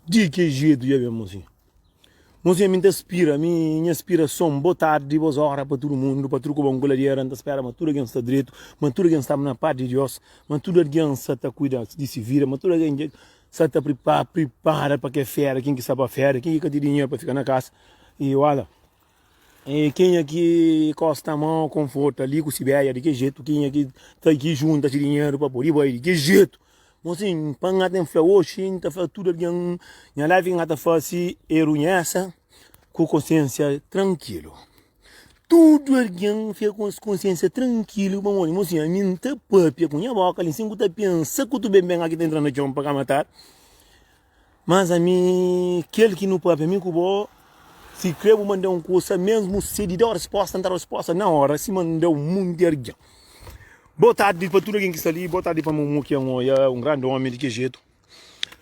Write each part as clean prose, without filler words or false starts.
Di ki jetu dja ben mosinhu? Mosinhu ami N ta spira, ami nha spirason Bo tardi, bos ora pa tudu mundu, pa tudu kobon ku ladera N ta spera ma tudu algen sta dretu, ma tudu algen sta na pas di Dios Ma tudu algen sa ta kuida di si vida, ma tudu algen sa ta pripara pa ke fera Ken ki sta pa fera, ken ki ka ten dinheru pa fika na kasa I wala. E kenha ki kosta mau konforta li ku si beia di ki jetu kenha ki ta ki junta si dinheru pa podi bai di ki jetu mosin pa nha ten fla oxi N ta fla tudu algen nha live ki nha ta fasi e runhesa ku konsiensia trankilu tudu algen fika ku konsiensia trankilu pamodi mosin ami N ta papia ku nha boka li sin ku ta pensa ku tu ben ben aki ta entra na txon pa ka matadu. Mas ami, kel ki nu papia mi ku bo, si kre bu manda un kusa, mesmu si di dau resposta, N ta dau resposta na ora, sima N dau munti algen. Bo tardi pa tudu algen ki sta li, bo tardi pa Mumu ki N oia, un grandi omi di ki jetu.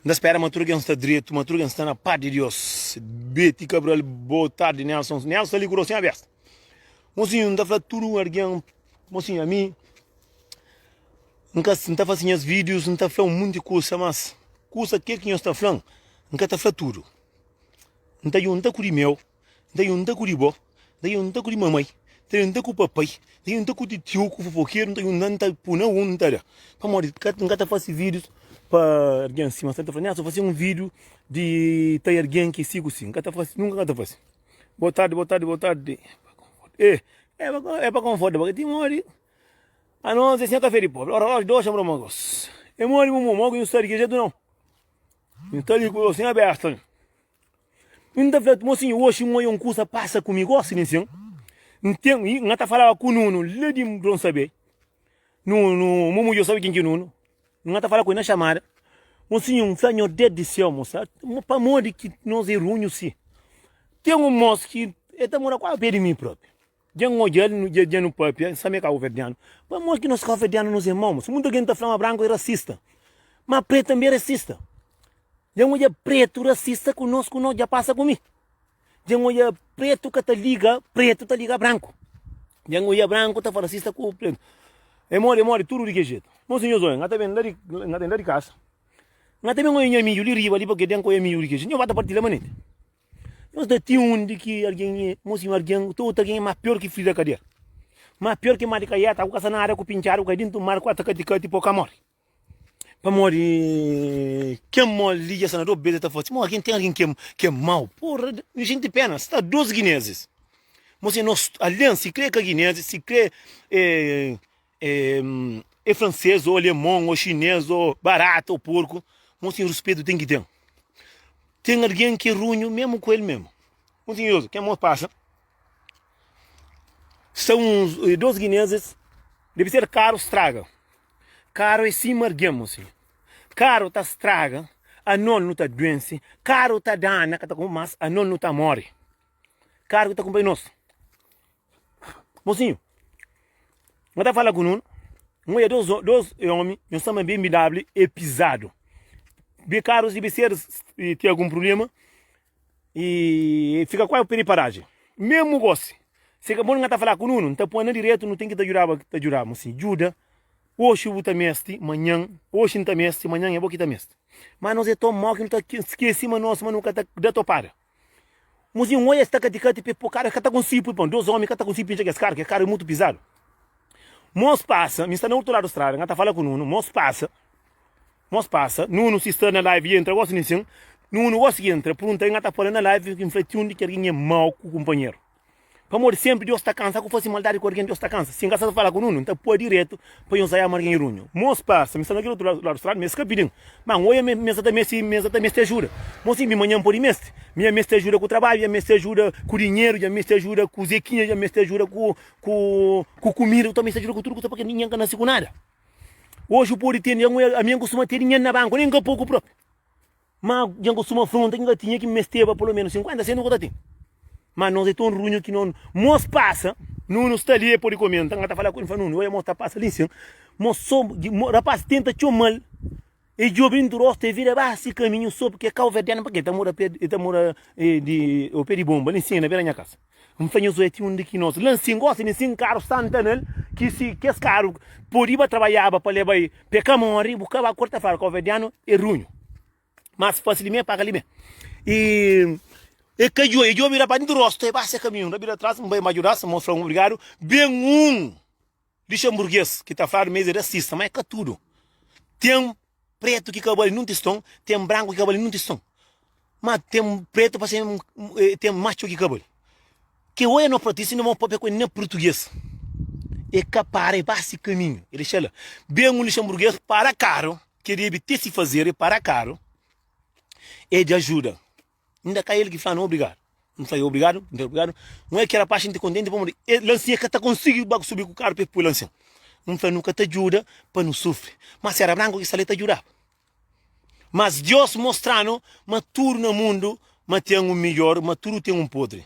N ta spera ma tudu algen sta dretu, ma tudu algen sta na pas di Dios. Beti Cabral, bo tardi Nelson, Nelson sta li ku rosinha besta. Mosinhu, N ta fla tudu algen, mosinhu, ami. N ka N ta fase nhas vídius, N ta fla un monti kusa, mas kusa kel ki nhos ta fla-m, N ka ta fla tudu. N ta djunta ku di meu, N ta djunta ku di bo, N ta djunta ku di mamai, N ta djunta ku papai, N ta djunta ku titiu, ku fofokeru, N ta djunta, N ta pui na un, N ta da. Pamodi N ka ta fase vídius pa algen sima sta ta fla, Nelson, fase un vídiu di tai algen ki si ku si. N ka ta fase, nunka N ka ta fase. Boa tardi, boa tardi, boa tardi. E, é pa konforta, pa ka ti modi. Anos é sen kafé di pobri. Ora ox doxa mro magos. E modi bu mo ki nhu sta di ki jetu nau. Nhu sta li ku rosin abertu li. Nhu ta fla mosinhu oxi N oia un kusa pasa ku mi gosi li nsin. N ten i N ta falaba ku Nunu la di Don Sabe. Nunu, mo mudjer sabe kin ki Nunu. N ta fala ku el na xamada. Mosinhu N fla Nhordés di séu mosa pamodi ki nos é runhu si. Ten un mos ki el ta mora kuazi pé di mi propi. Dja N odja-l, nu dja dja nu papia, N sabe ma é kabuverdianu. Pamodi ki nos kabuverdianu nos é mau? Mos munta algen ta fla ma branku é rasista, ma pretu tanbe é rasista. Dja N odja pretu rasista ku nos ku nos dja pasa ku mi. Dja N odja pretu ka ta liga pretu ta liga branku. Dja N odja branku ta fla rasista ku pretu. É modi, é modi, tudu di ki jetu. Mon sinhor Zoia, N ta ben la di, N ta ben la di kasa, N ta ben odja nha midju li riba li, pabia den ka odja midju di ki jetu. Nho ba ta partilha manenti. Nhos da ti undi ki algen é, mosinhu algen, ta otu algen é más pior ki Frida Kader. Más pior ki Madi Kaieta, ku ka sa nada, ku pintxadu, ku kai dintu mar, ku ata kati-kati pa ka móre. Pamodi ken mau li dja sta na dor bes el ta fla si, mo algen ten algen ki é mau, porra, nu xinti pena, sta dos guinezis. Mosinhu nos algen si kre ka guinezis, si kre é é fransês ô alemon ô xinês ô barata ô porku, mosinhu ruspetu ten ki ten. Ten algen ki é runhu mesmu ku el mesmu. Mosinhu ken mos pasa sta uns dos guinezes debe ser karu straga. Karu é sima algen mosinhu. Karu ta straga anos nu ta duense, karu ta dana ka ta mas anos nu ta more. Karu ki ta kunpanha nos. Mosinhu, N ta fala ku Nunu, N odja dos dos omi, nhos sta ma BMW é pizadu. Bi karus di biserus ten algun prublema i fika kuazi perde parajen. Mesmu gosi, si ka bon N ta fala ku Nunu, N ta poi na diretu, nu ten ki ta djudaba, ta djuda. Mosinhu, djuda, oxi bu ta mesti, manhan, oxi N ta mesti, manhan é bo ki ta mesti. Ma nos é ton mau ki nu ta skesi ma nos, ma nu ka ta da topada. Mozinhu, oia es ta kati-kati pe po karu, es ka ta konsigi pui pon. Dos omi ka ta konsigi pintxa kes karu, kes karu é mutu pizadu. Mos pasa, mi sta na utru ladu strada, N ta fala ku Nunu, mos pasa, mos pasa, Nunu si sta na live entra gosi nin sin, Nunu gosi ki entra, purunta N ta fala na live, N fla ti undi ki algin é mau ku kunpanheru. Pamodi senpri Deus ta kansa ku fasi maldadi ku algen, Deus ta kansa. Si N ka sta ta fala ku Nunu, N ta pua diretu pa nhos ama algen runhu. Mos pasa, mi sta na kel otu ladu strada, mi es ka pidi-m. Ma N oia mi sa ta meste, mi sa ta meste ajuda. Mos mi manhan N podi meste. Mi ya meste ajuda ku trabadju, ya meste ajuda ku dinheru, ya meste ajuda ku zekinha, ya meste ajuda ku ku ku kumida, ku ta meste ajuda ku tudu kusa pake ningen ka nase ku nada. Oji u podi ten, ami N kustuma ten dinheru na banku, nen ka poku propi. Ma dja N kustuma fronta ki N ka tinha ki N mesteba pelo menus 50 senti N ka ta ten. Ma nos é ton runhu ki no mos pasa, Nunu sta li e pode komenta, N ka ta fala ku el, N fla Nunu, oia mos ta pasa li nsin, mos so, rapas tenta txomal, e djobe dintu rostu e vira ba si kaminhu so pke kauverdianu pake e ta mora e ta mora di o pe di bomba li nsin na bera nha kasa. N fla nhos oia ti undi ki nos la nsin gosi li nsin karu santa nel ki si kes karu podiba trabaiaba pa leba e pe ka mori bu ka ba ku el ta fala kauverdianu é runhu. Mas fasi li me paga li me. E e ka djobe, e djobe rapaz di rostu, e ba se kaminhu, N ta bira tras, N bai ma djudas, N mostra un obrigadu. Ben un lixanburguês ki ta fladu ma es é rasista, ma é ka tudu. Ten pretu ki ka bali nun tiston, ten branku ki ka bali nun tiston. Ma ten pretu pa ser ten más txeu ki ka bali. Ke oia no protista inda mo papia ku el na purtuges. E ka para e ba si kaminhu. E dexa la. Ben un lixanburguês para karu, ke debe te si fazer, e para karu, e di ajuda. Inda ka el ki fla-nu obrigadu. N fla-i obrigadu, N fla obrigadu. N oia kel rapaz xinti kontenti pamodi e lansinha ka ta konsigi ba subi ku karu pa e pui lansin. N fla nu ka ta djuda pa nu sufri. Ma si era branku ki sta la e ta djudaba. Mas Dios mostra-nu ma tudu na mundu ma ten un midjor, ma tudu ten un podri.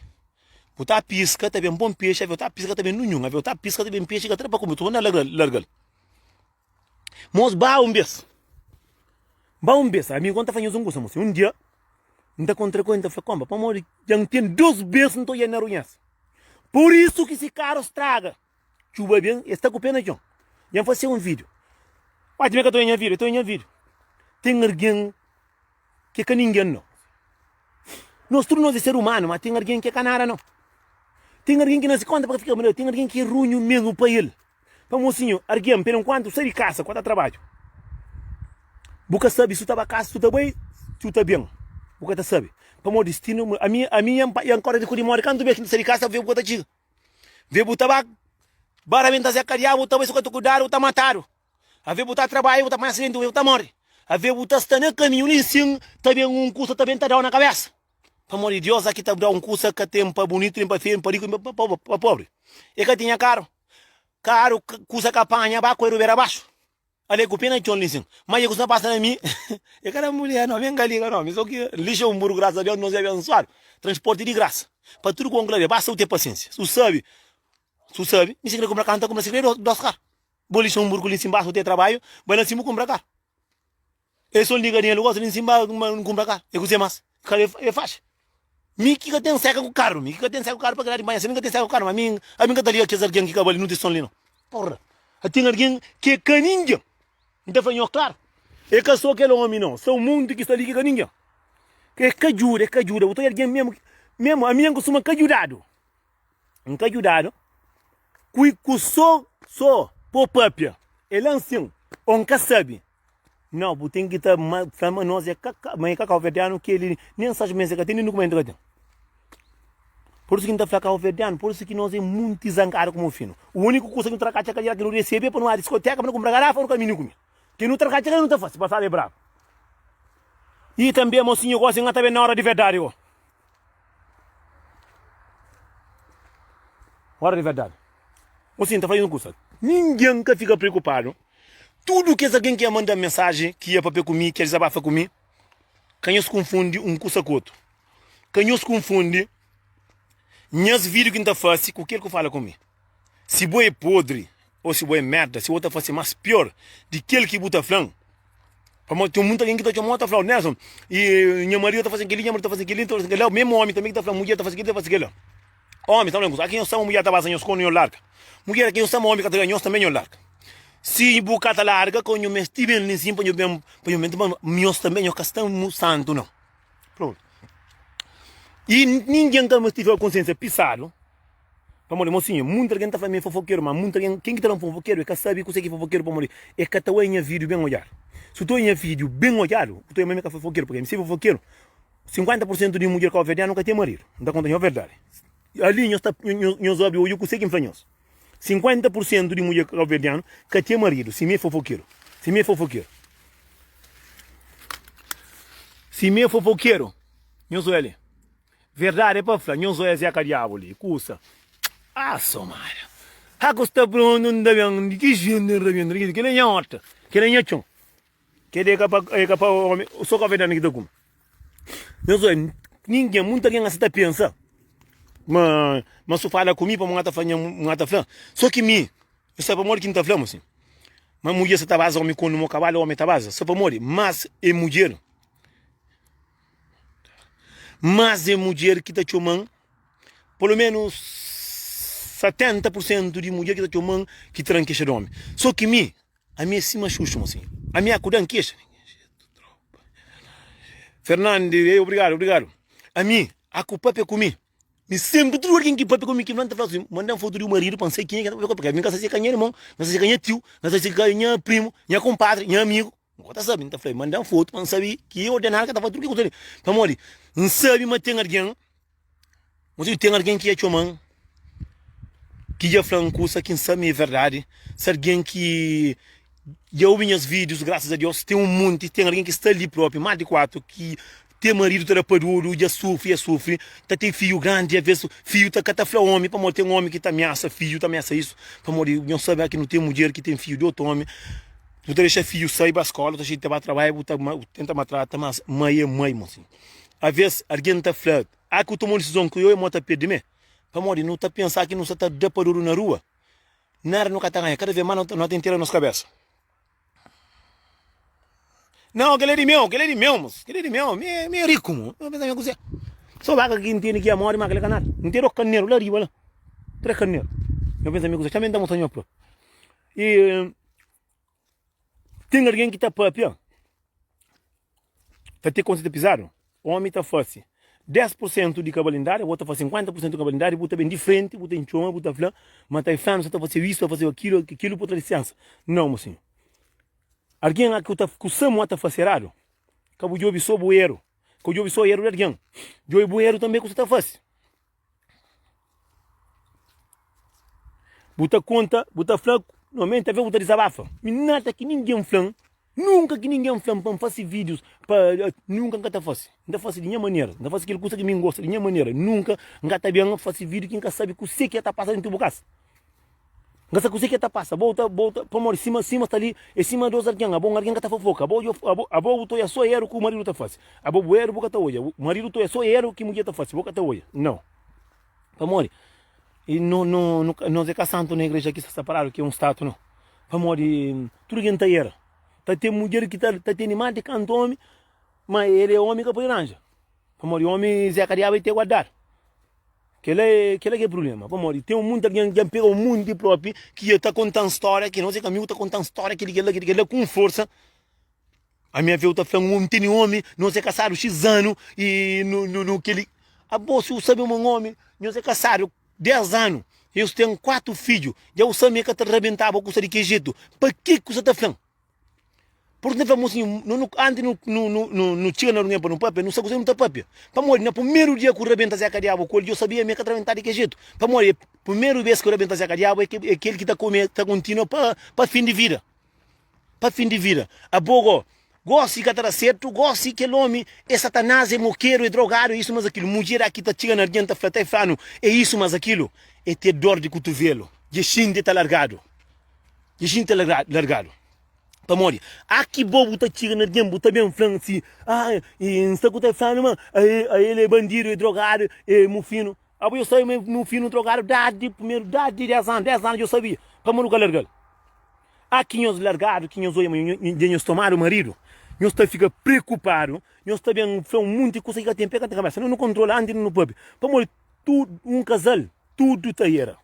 Bu ta piska, ta ben bon pexi, avi bu ta piska, ta ben ninhun, avi bu ta piska, ta ben pexi ka ta da pa kume, tu manda larga-l. Mos ba un bes, ba un bes, ami kon ta fla nhos un kusa, mos, un dia N ta kontra ku el, N ta fla, konpa, pamodi dja N ten dos bes N ta odja-l na runhesa. Pur isu ki si karu straga, txuba ben, el sta ku pe na txon. Dja N fase un vídiu. Odja mi ka ta odja nha vídiu, el ta odja nha vídiu. Ten algen ki é ka ningen no. Nos tudu nos é ser umanu, ma ten algen ki é ka nada no. Ten algen ki nase konta pa ka fika manera, ten algen ki é runhu mesmu pa el. Pa mosinhu, algen, pelu nkuantu sai di kasa ku ta trabadju, bu ka sabi si ta ba kasa, si ta bai, si ta ben, bu ka ta sabi. Pamodi distinu, ami, ami nha nkora di ku di modi, kantu bes ki N ta sai di kasa, bu ka ta txiga. Ve bu ta ba ba rabenta zé kadiabu, bu ta bai si bu ka ta kudadu, bu ta matadu. Ave bu ta trabadja, bu ta panha asidenti, bu ta mori. Ave bu ta sta na kaminhu li sin, ta ben un kusa ta ben ta dau na kabesa. Pamodi Dios aki ta dau un kusa ka ten pa bunitu, nen pa feiu, nen pa riku, nen pa pobri. E ka tinha karu. Karu kusa ka panha ba ku e rubera baxu. Ale ku pena txon li sin. Ma e kusa na pasa na mi, e ka da mulher no, mi ka liga no. Mi so ki Lixemburgu, grasa a Deus, nos e abensuadu. Transporti di grasa. Pa tudu ku onkla basta bu ten pasiensia. Su sabi, su sabi, mi si kre kumpra karu, nta kumpra si kre dos karu. Bo Lixemburgu li sin basta bu ten trabadju, bai la sin bu kumpra karu. E son liga dinheru gosi li sin ba N kumpra karu. E kuse mas? Karu e faxi. Mi ki ka ten seka ku karu, mi ki ka ten seka ku karu pa kila di manha, si mi ka ten seka ku karu, ma mi ami ka ta liga kes algen ki ka bali nutrison li no. Porra, a ten algen ki é ka ningen. N ta fla nho klaru, é ka so kel omi no, sta un monti ki sta li ki ka ningen. É ka djuda, é ka djuda, bu ta odja algen memu, memu, ami N kustuma ka djudadu. N ka djudadu kui ku so so po papia, é la nsin, o N ka sabi. Nau, bu ten ki ta fla ma nos é ka ma é ka kauverdianu ki el nen 6 mes el ka ten nen dukumentu el ka ten. Pur isu ki N ta fla kauverdianu, pur isu ki nos é munti zankadu ku mofinu. Uniku kusa ki nu ta rakatxa kadiera ki nu resebe é pa nu bai diskoteka pa nu kunpra garafa pa nu ka mini kume. Ki nu ta rakatxa kadiera nu ta fasi pa fla ma é brabu. I tanbe mosinhu gosi N ka ta ben na ora di verdadi go. Ora di verdadi. Mosinhu N ta fla un kusa, ningen ka fika preokupadu. Tudu kes algen ki ia manda-m mensajen, ki ia papia ku mi, ki ia dizabafa ku mi, ka nhos kunfundi un kusa ku otu. Ka nhos kunfundi nhas vídiu ki N ta fase ku kel ku fala ku mi. Si bo é podri ô si bo é merda, si bo ta fase más pior di kel ki bu ta fla-m, pamodi ten monti algen ki ta txoma-u ta fla-u, Nelson, i nha maridu ta fase kel-li, nha maridu ta fase kel-li, ta fase kel-la, mésmu ómi tanbê ki ta fla mudjer ta fase kel-li, ta fase kel-la. Ómi ta fla un kuza, aki nhos ta ama mudjer ta baza nhos konu nhos larga. Mudjer aki nhos ta ama ómi ka ta da nhos tanbê nhos larga. Si bu ka ta larga ka nho meste ben li sin pa nho ben pa nho ben pa nhos tanbê nho ka sta mu santu nau. Prontu. I ningen ka meste fika konsiensia pisadu pamodi mosinhu munti algen ta fla mi é fofokeru ma munti algen ken ki ta fla-m fofokeru e ka sabe kuse ki é fofokeru pamodi e ka ta oia nha vídiu ben odjadu. Si bu ta oia nha vídiu ben odjadu bu ta oia ma mi ka fofokeru pabia mi si é fofokeru 50 pur sentu di mudjer kauverdianu ka ten maridu. N ta konta nho verdadi. Ali nhos ta nhos abri odju kuse ki N fla nhos. 50 pur sentu di mudjer kauverdianu ka ten maridu. Si mi é fofokeru. Si mi é fofokeru. Si mi é fofokeru. Nhos oia li. Verdadi é pa fla. Nhos oia Zeka Diabu li. Kusa. Ah, Somália. Ha ku sta prontu N ta ben. Di ki jetu N ta ben? Kel-li é nha ota. Kel-li é nha txon. Kel-li é ka pa, é ka pa ómi, sô kauverdianu ki ta kume. Nhos obi, ningen, munta algen asa ta pensa ma ma su fala ku mi pamodi N ta fla nha N ta fla. Sô ki mi, N sabe pamodi ki N ta fla mo sin. Ma mudjer sa ta baza ómi konu mo kabalu, ómi ta baza. Sa pamodi? Mas é mudjer, mas é mudjer ki ta txoma-m, pelo menus 70 pur sentu di mudjer ki ta txoma-m ki ta da-m kexa di ómi. Sô ki mi, Ami é sima xuxu, mosinhu. Ami é ku dan kexa. Fernandi, ei, obrigadu, obrigadu. Ami, a ku papia ku mi. Mi senpri, tudu algen ki papia ku mi, ki fla, N ta fla si, manda-m fotu di bu maridu pa N sai kenha ki ta papia ku el, purki ami N ka sa si é ka nha irmon, N ka sa si é ka nha tiu, N ka sa si é ka nha primu, nha kunpadri, nha amigu. N ka ta sabe. N ta fla, manda-m fotu pa N sabe ki ordenadu ki el ta fla tudu ki ku ta li. Pamodi N sabe ma ten algen, ten algen ki dja txoma-m, ki dja fla-m kusa ki N sabe ma é verdadi. Se algen ki dja obi nhas vídius, grasas a Deus, ten un monti, ten algen ki sta li propi, más di 4, ki ten maridu ta da padudu, dja sufri, dja sufri, ta ten fidju grandi, aves fidju ta ka ta fla omi, pamodi ten omi ki ta amiasa fidju, ta amiasa isu, pamodi nhos sabe ki nu ten mudjer ki ten fidju di otu omi, bu ta dexa fidju sai ba skola, bu ta dexa ta ba trabadja, bu ta tenta maltrata, mas mai é mai, mosinhu. Aves algen ta fla, ah ki bu toma un disizon ki oi, mo ta perde me, pamodi nu ta pensa ki nu sa ta da padudu na rua. Nada nu ka ta ganha, kada vez más nu ta intera nos kabesa. Não, kel é di meu, kel é di meu, moço. Kel é di meu, mi é, mi é riku, mo. Eu pensa, kuzê? Só vaca ki ntende ki é mori, ma kel é ka nada. N ten kaneru lá riba lá. Tres kaneru. Eu pensa, kuzê? Txame N ta mostra nho própi. E ten algen ki ta papia. Ta te konta pizadu, omi ta fase 10 pur sentu di kabalindadi, abo ta fase 50 pur sentu di kabalindadi, bu ta ben di frenti, bu ta intxoma, bu ta fla ma ta flanu sa ta faseu isu, ta faseu akilu, akilu bu ta lisensa. Nau, mo sinhor. Algen a ku ta ku sa mo ta fase eradu, ka bu djobi so bu eru, ka bu djobi so eru di algen, djobi bu eru tanbe ku sa ta fase. Bu ta konta, bu ta fla, normalmenti talvez bu ta dizabafa. Mi nada ki ningen fla-m, nunka ki ningen fla-m pa N fase vídius, pa nunka N ka ta fase. N ta fase di nha manera, N ta fase kel kusa ki mi N gosta di nha manera. Nunka N ka ta ben fase vídiu ki N ka sabe kuse ki ta pasa dentu bu kasa. N ka sabe kuse ki ta pasa. Bo ta, bo ta, pamodi sima, sima sta li, é sima dos algen, abo un algen ka ta fofoka, abo, abo, abo bu ta oja so eru ku maridu ta fase. Abo bu eru bu ka ta oja, maridu ta oja so eru ki mudjer ta fase, bo ka ta oja. Nau. Pamodi? E no, no, no, nos é ka santu na igreja ki sta separadu, ki é un statu, no. Pamodi tudu gen ta era. Ta ten mudjer ki ta, ta tene más di kantu omi, ma el é omi ka pode ranja. Pamodi omi zeka diabu e te guardadu. Kela é, kela ki é problema. Pamodi ten munti algen dja pega un munti propi ki dja ta kontan stória, ki nos é ka amigu ta kontan stória kili kela, kili kela ku un forsa. Ami aveu ta fla un tene omi, nos é kasadu xis anu i nu nu nu keli. Abo si u sabe ma un omi, nhos é kasadu 10 anu, eus ten 4 fidju, dja u sabe ma e ka ta rabentaba kusa di ki jetu, pa ki ku sa ta flan? Pur ta fla mosinhu, no nu antis nu nu nu nu nu txiga na runion pa nu papia, nu sa kuzê nu ta papia. Pamodi na primeru dia ku rabenta Zeka Diabu ku el, dja u sabia ma e ka ta rabenta di ki jetu. Pamodi primeru bes ku rabenta Zeka Diabu é é kel ki ta kume ta kontinua pa pa fin di vida. Pa fin di vida. Abo go, gosi ka ta da sertu, gosi kel omi é satanás, é mokeru, é drogadu, é isu mas akilu. Mudjer aki ta txiga na algen ta fla, ta e flanu, é isu mas akilu, é ter dor di kutuvelu, dja xinti ta largadu, dja xinti ta largadu. Pamodi, aki bo bu ta txiga na algen, bu ta ben flan si, ah, N sta ku ta e flanu ma ael é bandidu, é drogadu, é mufinu. Abo yo sabe ma no fim no trocado dadi primeiro dadi 10 anos 10 anos yo sabia pamo nu ka largal ah ki nhos largado ki nhos oia ma dja nhos tomado marido nhos ta fica preocupado nhos ta ben fla um monte kusa ki ka tem pé ka tem cabeça nu controla antes di nu papia pamodi tudo um casal tudo ta era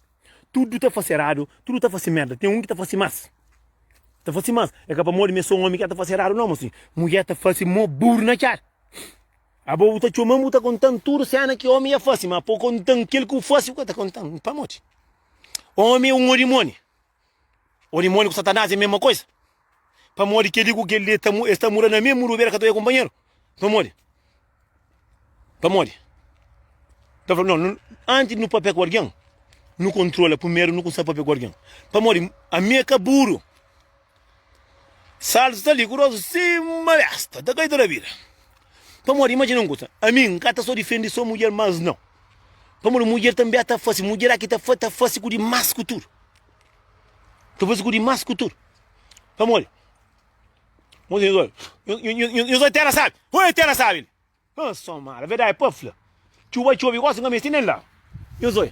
tudo ta fase erado tudo ta fase merda tem um ki ta fase mas ta fase mas é ka pamodi mi é so um homi ki ta fase erado não mosinho mulher ta fase mo burro na txada. Abo bu ta txoma-m, bu ta konta-m tudu sena ki omi ia fase, ma pa bu konta-m kel ki bu fase, bu ka ta konta-m. Pamodi? Omi é un odimoni. Odimoni ku Satanás é mesma koisa. Pamodi kel-li ku kel-li es ta mora na mesmu rubera, ka ta oja kunpanheru. Pamodi? Pamodi? Ta fla, no, antis di nu papia ku algen, nu kontrola primeru, nu kumsa papia ku algen. Pamodi? Ami é ka buru. Saltu sta li ku rostu sima besta ta kai ta da bida. Pamodi imajina un kusa, ami N ka ta so difende so mudjer mas nau. Pamodi mudjer tanbe ta fasi, mudjer aki ta ta fasi ku dimas ku tudu. Ta fasi ku dimas ku tudu. Pamodi? Nhos oi tera sabi, oi tera sabi li. Ah, somara, verdadi pa fla. Txuba txobi gosi, N ka meste nen la. Nhos oi.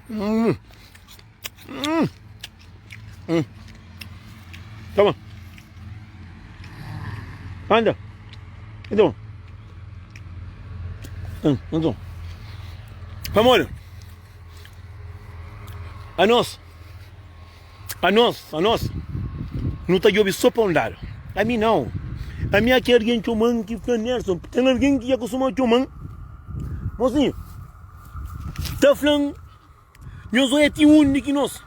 Hum. Hum. Hum. Toma. Anda. Então. Hum, então. Pamodi? Anos. Anos, anos. Nu ta djobe so pa un ladu. Ami nau. Ami é kel algen txoma-m ki fla Nelson, ten algen ki dja kustuma txoma-m, mosinhu, ta fla-m, nhos odja ti undi ki nos.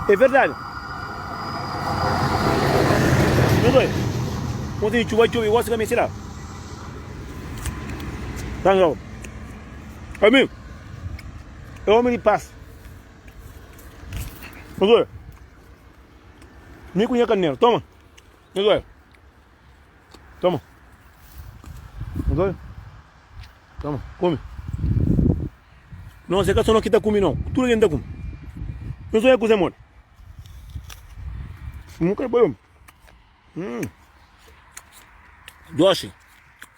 É verdadi. Nhos odja. Mosinhu, txuba txobe, gosi ka meste la. Ami é omi di pas. Nhos odja. Mi ku nha karneru. Toma. Nhos odja. Toma. Nhos odja. Toma, kume. Nos é ka só nos ki ta kume, não. Tudu algen ta kume. Nhos odja kuzê modi. N ka bai. Hum. Doxi.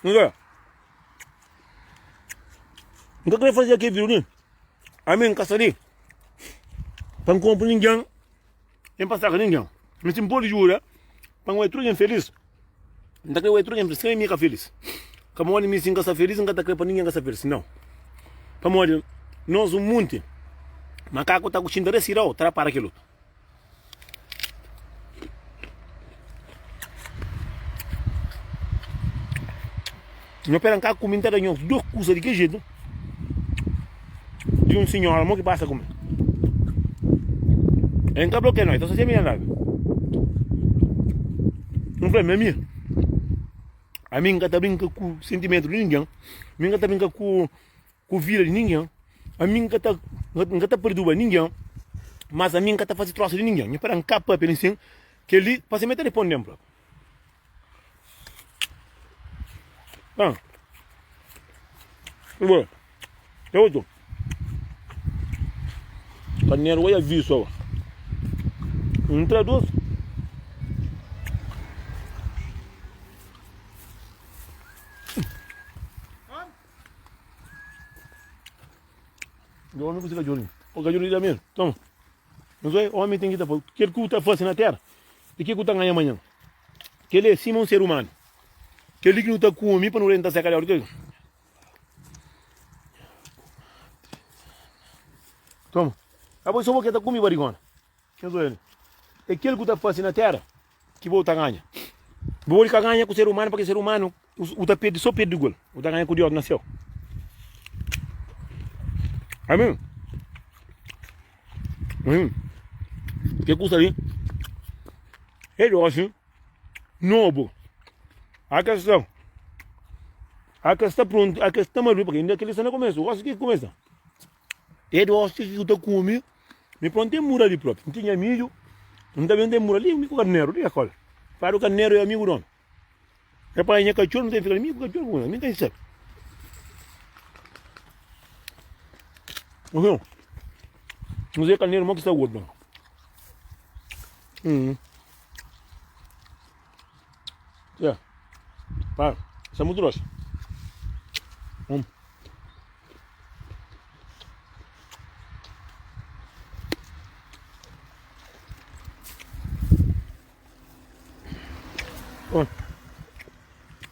Nhos odja. N ka kre faze kel vídiu li. Ami N ka sta li pa N konpo ningen, nen pa straka ningen. Mi si N pode djuda pa N oja tudu algen felis, N ta kre oja tudu algen felis, sima mi ka felis. Pamodi mi si N ka sta felis, N ka ta kre pa ningen ka sta felis, nau. Pamodi nos un munti makaku ta ku xinta resirau ta rapara kel otu. Nho pera nka kume nta da nho dos kusa di ki jetu di un sinhora mo ki pasa kume e nka blokia no e ta so semi na live N fla mi ami ami nka ta brinka ku sentimentu di ningen mi nka ta brinka ku ku vida di ningen ami N ka ta N ka ta perduba ningen mas ami N ka ta fasi trosa di ningen Nha pera N ka papia nin sin kel-li pa si mi ta riponden propi Ah Bo É otu Karneru oi avisu awa N tra dos Dja omi ku si katxorinhu. O katxorinhu da medu. Toma. Nhos oi, omi ten ki ta fasi. Kel ki bu ta fasi na tera, e kel ki bu ta ganha manhan. Kel li é sima un ser umanu. Kel li ki nu ta kume pa nu renta seka di kel. Toma. Abo é so bo ke ta kume barigona. Nhos oi ali. É kel ku ta fasi na tera ki bo ta ganha. Bo pode ka ganha ku ser umanu, pake ser umanu u ta perdi, so perdi gol. U ta ganha ku Deus na seu. Amen. Amen. Ke kusa li é dosi, nobu. A ka sta, a ka sta prontu, a ka sta maduru, pake inda keli sta na komesu. Gosi ki kumesa. É dosi ki u ta kume. Mi prontu é mura li propi. N tinha midju, N ta ben ten mura li, mi ku karneru li escola. Fladu karneru é amigu di omi. E pa nha katxor, mi ta fika li, mi ku katxor ku mi ka sabi. Uhum. N zé karneru mo ki sta gordu. Uhum. Yeah. Pa, sta mutu dosi. Hum. Oh.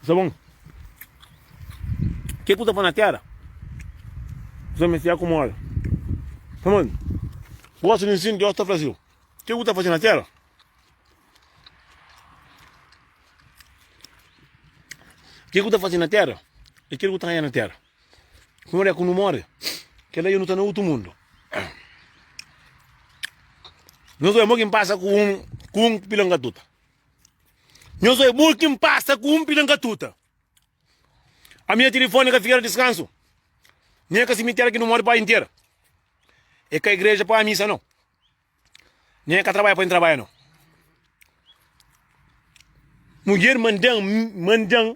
Sta bon. Ke ku ta fla na tera? Kusa meste akomoda. Pamodi? Gosi di nsinu, Deus ta fla si, Ke ku ta fasi na tera? Ke ku ta fasi na tera é kel ku ta ganha na tera. Kuma dia ku nu more, kel-la nu ta na utru mundu. Nhos obi mo ki N pasa ku un ku un pilankatuta. Nhos obi mo ki N pasa ku un pilankatuta. Ami nha tilifoni ka fika na diskansu. Nen ka simitéria ki nu more pa intera. É ka igreja pa misa nau. Nen ka trabadja pa N trabadja nau. Mudjer manda-m manda-m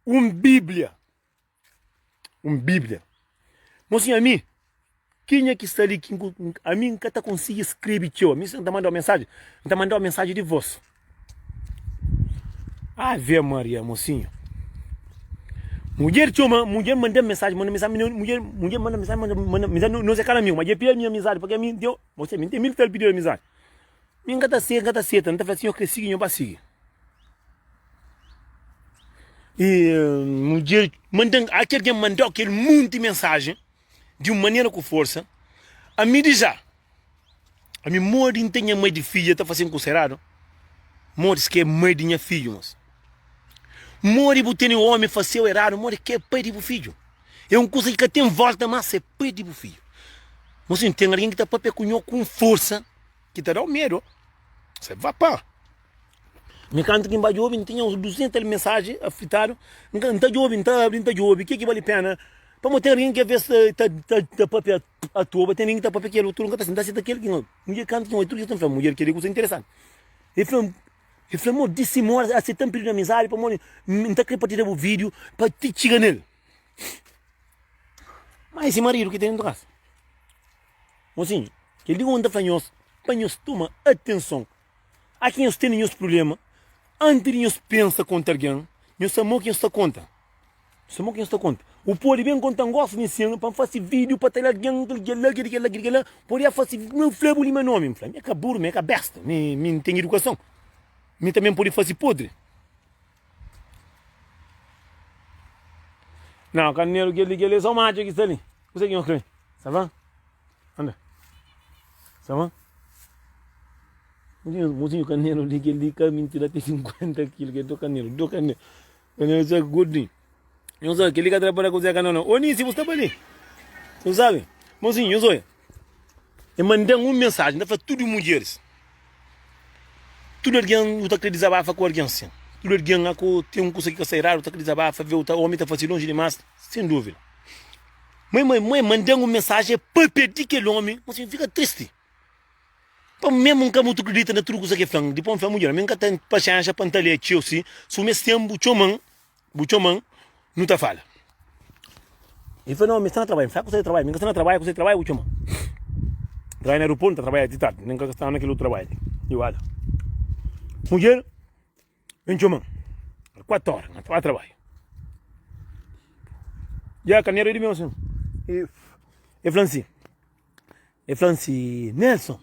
un Bíblia. Un Bíblia. Mosinhu, ami, kenha ki sta li ki ami N ka ta konsigi skrebe txeu. Ami si N ta manda-u mensaji, N ta manda-u mensaji di vós. Ave Maria, mosinhu. Mudjer txoma, mudjer manda-m mensaji, manda mensaji, mudjer, mudjer manda mensaji, manda, manda mensaji, nos é kada amigu, ma dja pidi ami amizadi, pake ami N ten, mosinhu, ami N ten mil tal pididu amizadi. Mi N ka ta seta, N ka ta seta, N ta fla si nho kre sigi, nho ba sigi. E mudjer manda-m, kel algen manda-u kel monti mensajen di un manera ku forsa, ami di ja. Ami modi N ten nha mai di fidja ta fase-m kusa eradu? Modi si ki é mai di nha fidju, mos? Modi bu tene omi fase-u eradu, modi ki é pai di bu fidju? É un kusa ki ka ten volta más, é pai di bu fidju. Mosinhu, ten algen ki ta papia ku nho ku un forsa ki ta da-u medu. Você va pa. Mi kantu ki N ba djobe, N tinha uns 200 tal mensaji afritadu. N ka, N ta djobe, N ta abri, N ta djobe, ke ki bali pena? Pamodi ten algen ki aves ta, ta, ta papia atoa, ten algen ki ta papia kel otu, N ka ta, N ta seta kel ki N. Mudjer kantu ki N oi tudu kes ta fla, mudjer kel-li kusa interesanti. El fla-m, el fla-m, oh, disi mora aseta-m pidi amizadi pamodi N ta kre partilha bu vídiu pa ti txiga nel. Má ese maridu ki ten dentu kasa. Mosinhu, kel li N ta fla nhos pa nhos toma atenson. Aki nhos tene nhos prubléma, anti di nhos pensa konta algen, nhos sabe mo ki nhos ta konta. Nhos sabe mo ki nhos ta konta. U pode ben konta-m gosi di nsin pa N fase vídiu pa tal algen, kel kel la, kel kel la, kel kel la. Pode fase, mi N fla bu li ma nomi. N fla, mi é ka buru, mi é ka besta, mi mi N ten idukason. Mi tanbe N pode fase podri. Nau, kaneru kel li, kel li é só matxu ki sta li. Kuzê ki nhos krê? Sa va? Anda. Sa va? Mozinho, mozinho kanelu li, kel li ka mintira tem 50 kilo, kel do kanelu, do kanelu. Kanelu sa gordinho. Nhos sabe, kel li ka trapalha ku Zé Kanel não. Ô Nice, bu sta pa li? Você sabe? Mozinho, nhos olha. E manda-m un mensajen, ta fla tudu mudjeris. Tudu algen, bu ta kre dizabafa ku algen sin. Tudu algen a ku ten un kusa ki ka sta eradu, ta kre dizabafa, ve ta omi ta fasi lonji dimas, sen duvida. Mãe, mãe, mãe manda-m un mensajen, papia di kel omi, mozinho, fika tristi. Pa memu N ka mutu kridita na tudu kusa ki el fla-m. Dipôs N fla, Mudjer, ami N ka ten paxénxa pa N ta lé txeu si. Si bu meste ten, bu txoma-m, bu txoma-m, nu ta fala. El fla, Nau, mi sta na trabadju. N fla, Kusa di trabadju? Mi N ka sta na trabadju, kusa di trabadju, bu txoma-m. N trabadja na aeroportu, N ta trabadja ti tardi, nen N ka sta na kel otu trabadju li. Igual. Mudjer, ben txoma-m. Éra kuatu óra, N ta ba trabadju. Dja, kaneru é di meu, sin. El fla-m si. El fla-m si, Nelson,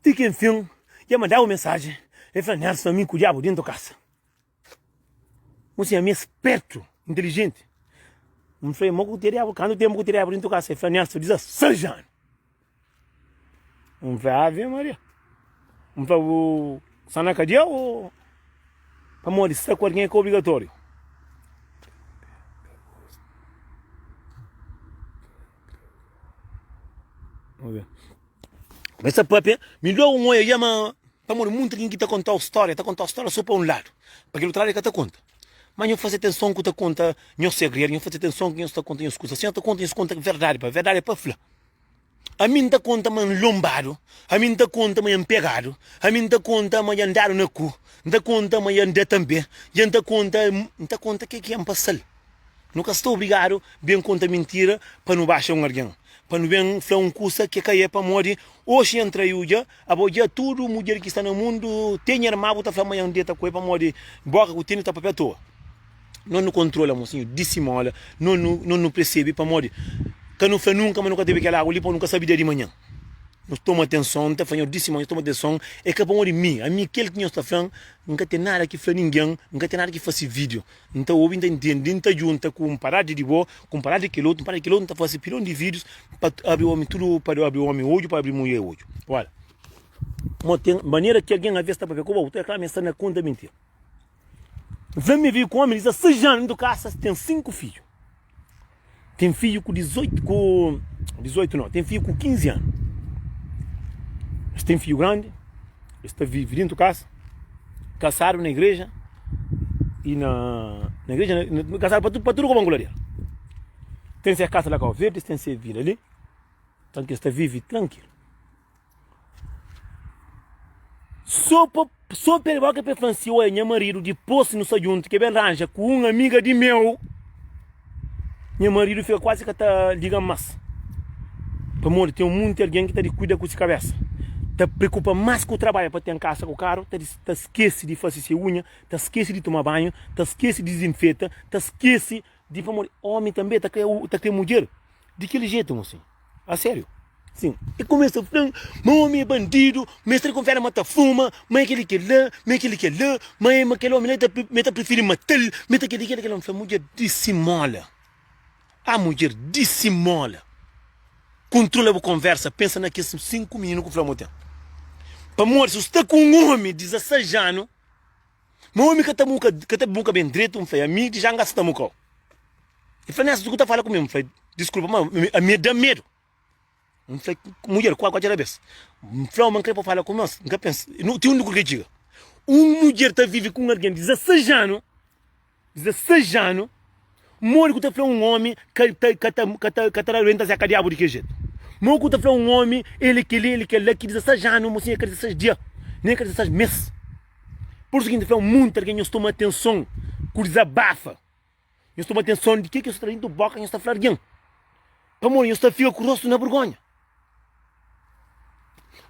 ti ki enfin dja manda-bu mensajen. El fla, Nelson, ami ku diabu dentu kasa. N fla, ami é spertu, intilijenti. N fla, mo ku te diabu, kantu tenpu ku te diabu dentu kasa? El fla, Nelson, 16 anu. N fla, Ave Maria. N fla, bu sta na kadia o pamodi sta ku algen é ka obrigatóriu? Kumesa papia, mi logu N oia ma pamodi munti algen ki ta kontau stória, ta kontau stória so pa un ladu, pa kel otu ladu e ka ta konta. Ma nho faze atenson ku ta konta nhos segredu, nho faze atenson ku nhos ta konta nhos kusa. Si nhos ta konta, nhos konta verdadi, pa verdadi é pa fla. Ami N ta konta ma N lonbadu, ami N ta konta ma dja N pegadu, ami N ta konta ma dja N dadu na ku, N ta konta ma dja N da tanbe, dja N ta konta, N ta konta ke ki dja N pasa-l. Nu ka sta obrigadu ben konta mintira pa nu baxa un algen, pa nu ben fla un kusa ki ka é pamodi oxi N traiu dja, abo dja tudu mudjer ki sta na mundu te nha irma bu ta fla ma N deta ku el pamodi boka ku tene ta papia atoa. Nos nu kontrola mosinhu disimola, nos nu nos nu persebe pamodi ka nu fla nunka ma nu ka ta bebe kel agu li pamodi nu ka sabe dia di manhan. Nhos toma atenson, N ta fla nhos disimola, nhos toma atenson, é ka pamodi mi, ami kel ki nhos ta fla-m N ka ten nada ki fla ningen, N ka ten nada ki fase video. N ta obi, N ta intende, N ta djunta ku un parada di bo, ku un parada di kel otu, un parada di kel otu, N ta fase pilon di vídius pa abri omi tudu, pa abri omi odju, pa abri mulher odju. Olha, mo ten manera ki algen aves ta papia ku bo, bu ta fla ma el sta na konta mintira. N fla mi vive ku omi di 16 anu, ntu kasa, ten 5 fidju. Ten fidju ku 18, ku 18 não, ten fidju ku 15 anu. Es ten fidju grandi, es ta vive dentu kasa, kasadu na igreja e na, na igreja, na, kasadu pa, pa tudu koba nkuladeira. Ten se kasa la Kau Verdi, es ten se vida li, tanki es ta vive trankilu. So pa so pa el boka pa el fla-m si oia nha maridu dipôs nu sta djuntu ke ben ranja ku un amiga di meu nha maridu fika kuazi ka ta liga-m más pamodi ten munti algen ki ta di kuida ku si kabésa ta preokupa más ku trabadja pa ten kasa ku karu ta ta skese di fase se unha ta skese di toma banhu ta skese di dizinfeta ta skese di pamodi ómi tanbê ta kre ta kre mudjer Di kel jetu, mosinhu. A sériu. Sin. E kumesa fla-m ma omi é bandidu, ma e sta di kunfiada ma ta fuma, ma e kel-li kel-la, ma e kel-li kel-la, ma e ma kel omi la ma e ta prifiri mata-l, ma e ta kel-li kel-la kel-la. N fla, Mudjer, disimóla. Ah, mudjer, disimóla. Kontrola bu konversa, pensa na kes 5 mininu ku fla ma bu ten. Pamodi si bu sta ku un omi di 16 anu, ma omi ka ta muka, ka ta muka ben dretu, N fla, ami di ja N ka sta mukau. El fla, Nessa, ku ta fala ku mi? N fla, diskulpa, ma ami da medu. N fla, mudjer, kua kua txera bes? N fla, ma N kre pa fala ku nos, N ka pensa, ti undi ku kre txiga. Un mudjer ta vive ku un algen di 16 anu, 16 anu, modi ku ta fla un omi ka ta ka ta ka ta ka ta aguenta se ka diabu di kel jetu? Modi ku ta fla un omi el é keli el é kela ki 16 anu mosinha é ka 16 dia, nen é ka 16 mes. Pur isu ki N ta fla munti algen nhos toma atenson ku dizabafa, nhos toma atenson di ke ki nhos ta tra dintu boka nhos ta fla algen, pamodi nhos ta fika ku rostu na burgonha.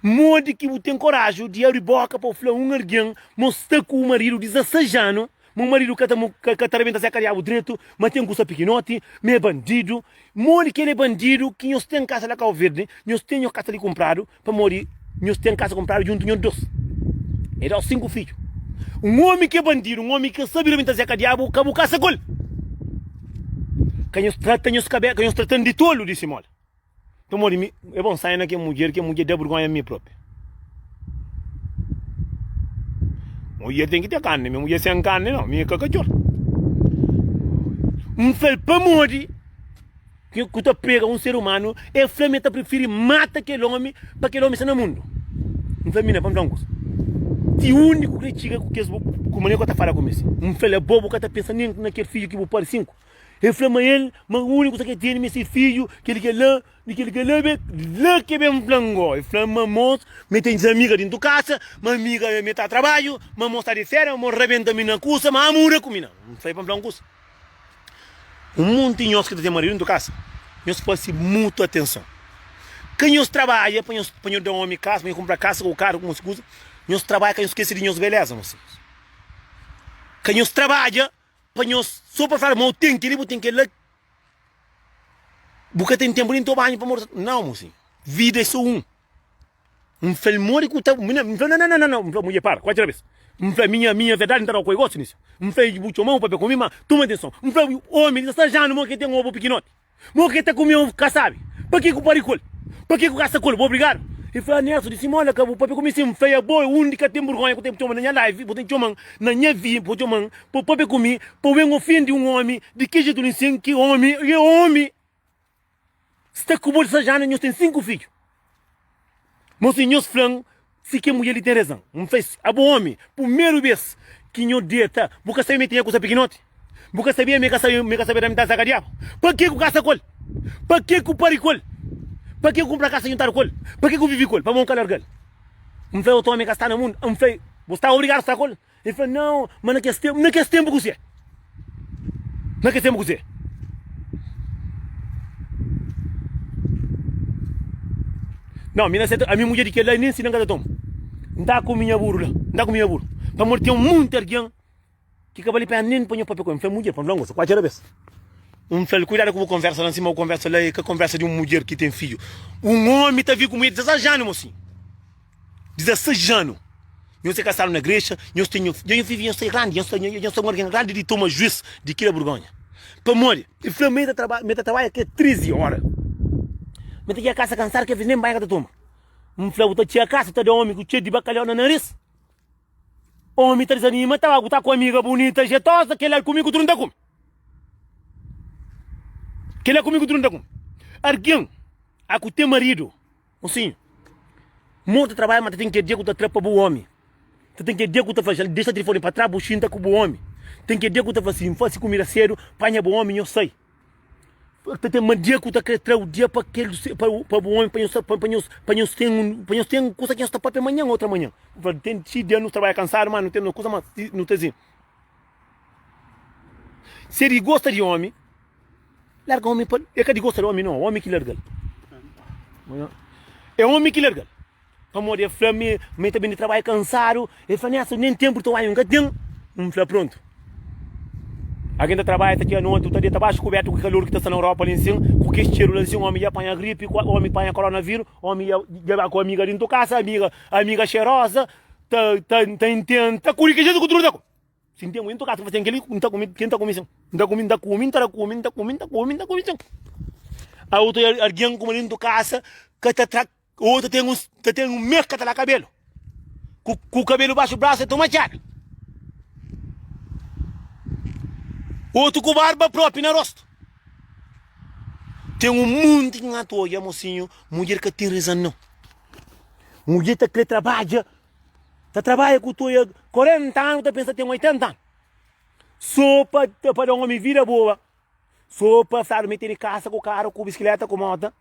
Modi ki bu ten koraju di abri boka pa bu fla un algen ma bu sta ku bu maridu 16 anu, ma bu maridu ka ta ka ta rabenta se kadiabu dretu, ma ten kusa pikinoti, ma é bandidu? Modi ki el é bandidu ki nhos ten kasa la Kau Verdi, nhos ten nhos kasa li kunpradu, pamodi nhos ten kasa kunpradu djuntu nhos dos. El da-u 5 fidju. Un omi ki é bandidu, un omi ki ka sabe rabenta se kadiabu, ka bu kasa ku el. Ka nhos trata nhos kabesa, ka nhos trata-m di tolu, disi Mola. Pamodi mi é bon sai na kel mudjer, kel mudjer da burgonha mi propi. Mudjer ten ki ten karni, mi mudjer sen karni nau, mi é ka katxor. N fla-l pamodi ki ku ta prega un ser umanu, el fla ma el ta prifiri mata kel omi pa kel omi sta na mundu. N fla, mina, pa N fla un kusa, ti undi ku kre txiga ku kes ku manera ku el ta fala ku mi si? N fla-l, abo bu ka ta pensa nen na kel fidju ki bu pari 5? El fla ma el, ma úniku kusa ki el tene ma é se fidju, kel ki la, di kel ki la, la ki ben fla-m go. El fla ma mos, ma el ten se amiga dintu kasa, ma amiga ma el ta trabadju, ma mos ta di feria, ma mos rabenta mi na kusa, ma muda ku mi na. N fla-l pa N fla un kusa. Un monti nhos ki ta ten maridu dintu kasa, nhos fase mutu atenson. Ka nhos trabadja pa nhos, pa nhos da omi kasa, pa nhos kunpra kasa ku karu ku monti kusa, nhos trabadja ka nhos skese di nhos beleza, mosinhus. Ka nhos trabadja Pa nhos so pa fla ma u ten keli bu ten kela bu ka ten tempu nen to banhu pamodi nau mosinhu vida é so un N fla-l modi ku ta N fla nau nau nau N fla mudjer para kuatru bes N fla minha minha verdadi N ta dau ku e gosi nisu N fla bu txoma-m bu papia ku mi ma toma atenson N fla omi li ta sta janu mo ke ten obu pikinoti Mo ke ta kume ovu ka sabi. Pa ke ku pari ku el? Pa ke ku kasa ku el? Bu obrigadu? El fla, Nelson, di simola ka bu papia ku mi sin. N fla, Abo é undi ka ten burgonha ku ten txoma na nha live, bu ten txoman na nha vi, bu txoman pa bu papia ku mi, pa bu ben ofendi un omi di ki jetu li sin ki omi e omi sta ku bo di sajana nhos ten 5 fidju. Mosi nhos fla-m si ke mudjer li ten rezan. N fla, Abo omi, pumeru bes ki nho deta, bu ka sabe ma e tinha kusa pikinoti? Bu ka sabia ma e ka sabe ma e ka sabe da mitadi saka diabu? Pa ke ku kasa ku el? Pa ke ku pari ku el? Pa ke ku kumpra kasa juntadu ku el? Pa ke ku vivi ku el? Pamodi N ka larga-l. N fla, otu omi ka sta na mundu. N fla, bu sta obrigadu sta ku el? El fla, nau, ma na kes tempu, na kes tempu kuzê? Na kes tempu kuzê? Nau, mi na seta, ami mudjer di kel la, nen si na N ka ta toma. N ta kume nha buru la, N ta kume nha buru. Pamodi ten monti algen Ki ka bali pena nen pa nho papia ku el. N fla mudjer pa N fla un kusa, kuatxera bes. N fla-l, kuidadu ku bu konversa la nsima, bu konversa la e ka konversa di un mudjer ki ten fidju. Un omi ta vi ku mudjer di 16 anu, mosinhu. 16 anu. Nhos é kasadu na grexa, nhos ten nho, dja nho vivi, nhos sta grandi, nhos sta, nhos sta un algen grandi di toma juis di kila burgonha. Pamodi? El fla ma el ta traba, ma el ta trabadja ke 13 ora. Ma el ta txiga kasa kansadu, ke ves nen banhu ka ta toma. N fla, bu ta txiga kasa, ta da omi ku txeu di bakalhau na naris. Omi ta dizanima, ta ba ku ta ku amiga bunita, jetosa, kel-la kumi ku tudu N ta kumi. Kel-la kumi ku tudu N ta kumi. Argen a ku ten maridu, mosinhu, mo ta trabadja ma ta ten kel dia ku ta tra pa bu omi. Ta ten kel dia ku ta fla, dexa tilifoni pa tras bu xinta ku bu omi. Ten kel dia ku ta fla si, N fasi kumida sedu, panha bu omi, nho sai. Ta ten ma dia ku ta kre tra-u dia pa kel pa pa bu omi pa nhos pa nhos pa nhos ten un pa nhos ten kusa ki nhos ta papia manhan otra manhan. Fla ten si dia nu trabadja kansadu ma nu ten no kusa ma nu ta si. Se di gosta di omi larga omi pa e ka di gosta di omi no omi ki largal. É omi ki largal. Pamodi el fla mi ma el ta ben di trabadju kansadu, el fla, Nelson, nen tenpu di toma banhu N ka ten. N fla, Prontu. Algen ta trabadja ta txiga noti, bu ta deta baxu kubertu ku kalor ki ta sta na Europa li nsin, ku kes txeru la nsin, omi dja panha gripi, omi panha koronaviru, omi dja ba ku amiga dintu kasa, amiga, amiga xeroza, ta, ta, ta intenta kuri ki jetu ku tudu ta ku. Si N ten dintu kasa, fasi kel-li, N ta kume, ken ta kume sin? N ta kume, N ta kume, N ta da kume, N ta kume, N ta kume, N ta kume sin. A otu algen kuma dintu kasa ka ta tra Ô ta ten un, ta ten un mês ka ta laba kabelu. Ku kabelu baxu brasu e toma txada. Otu ku barba propi na rostu. Ten un munti ki N ta odja, mosinhu, mudjer ka ten rezan nau. Mudjer ta kre trabadja, ta trabadja ku toia 40 anu ta pensa ten 80 anu. So pa pa da omi vida boa, so pa fladu ma e tene kasa ku karu ku bisikleta ku mota.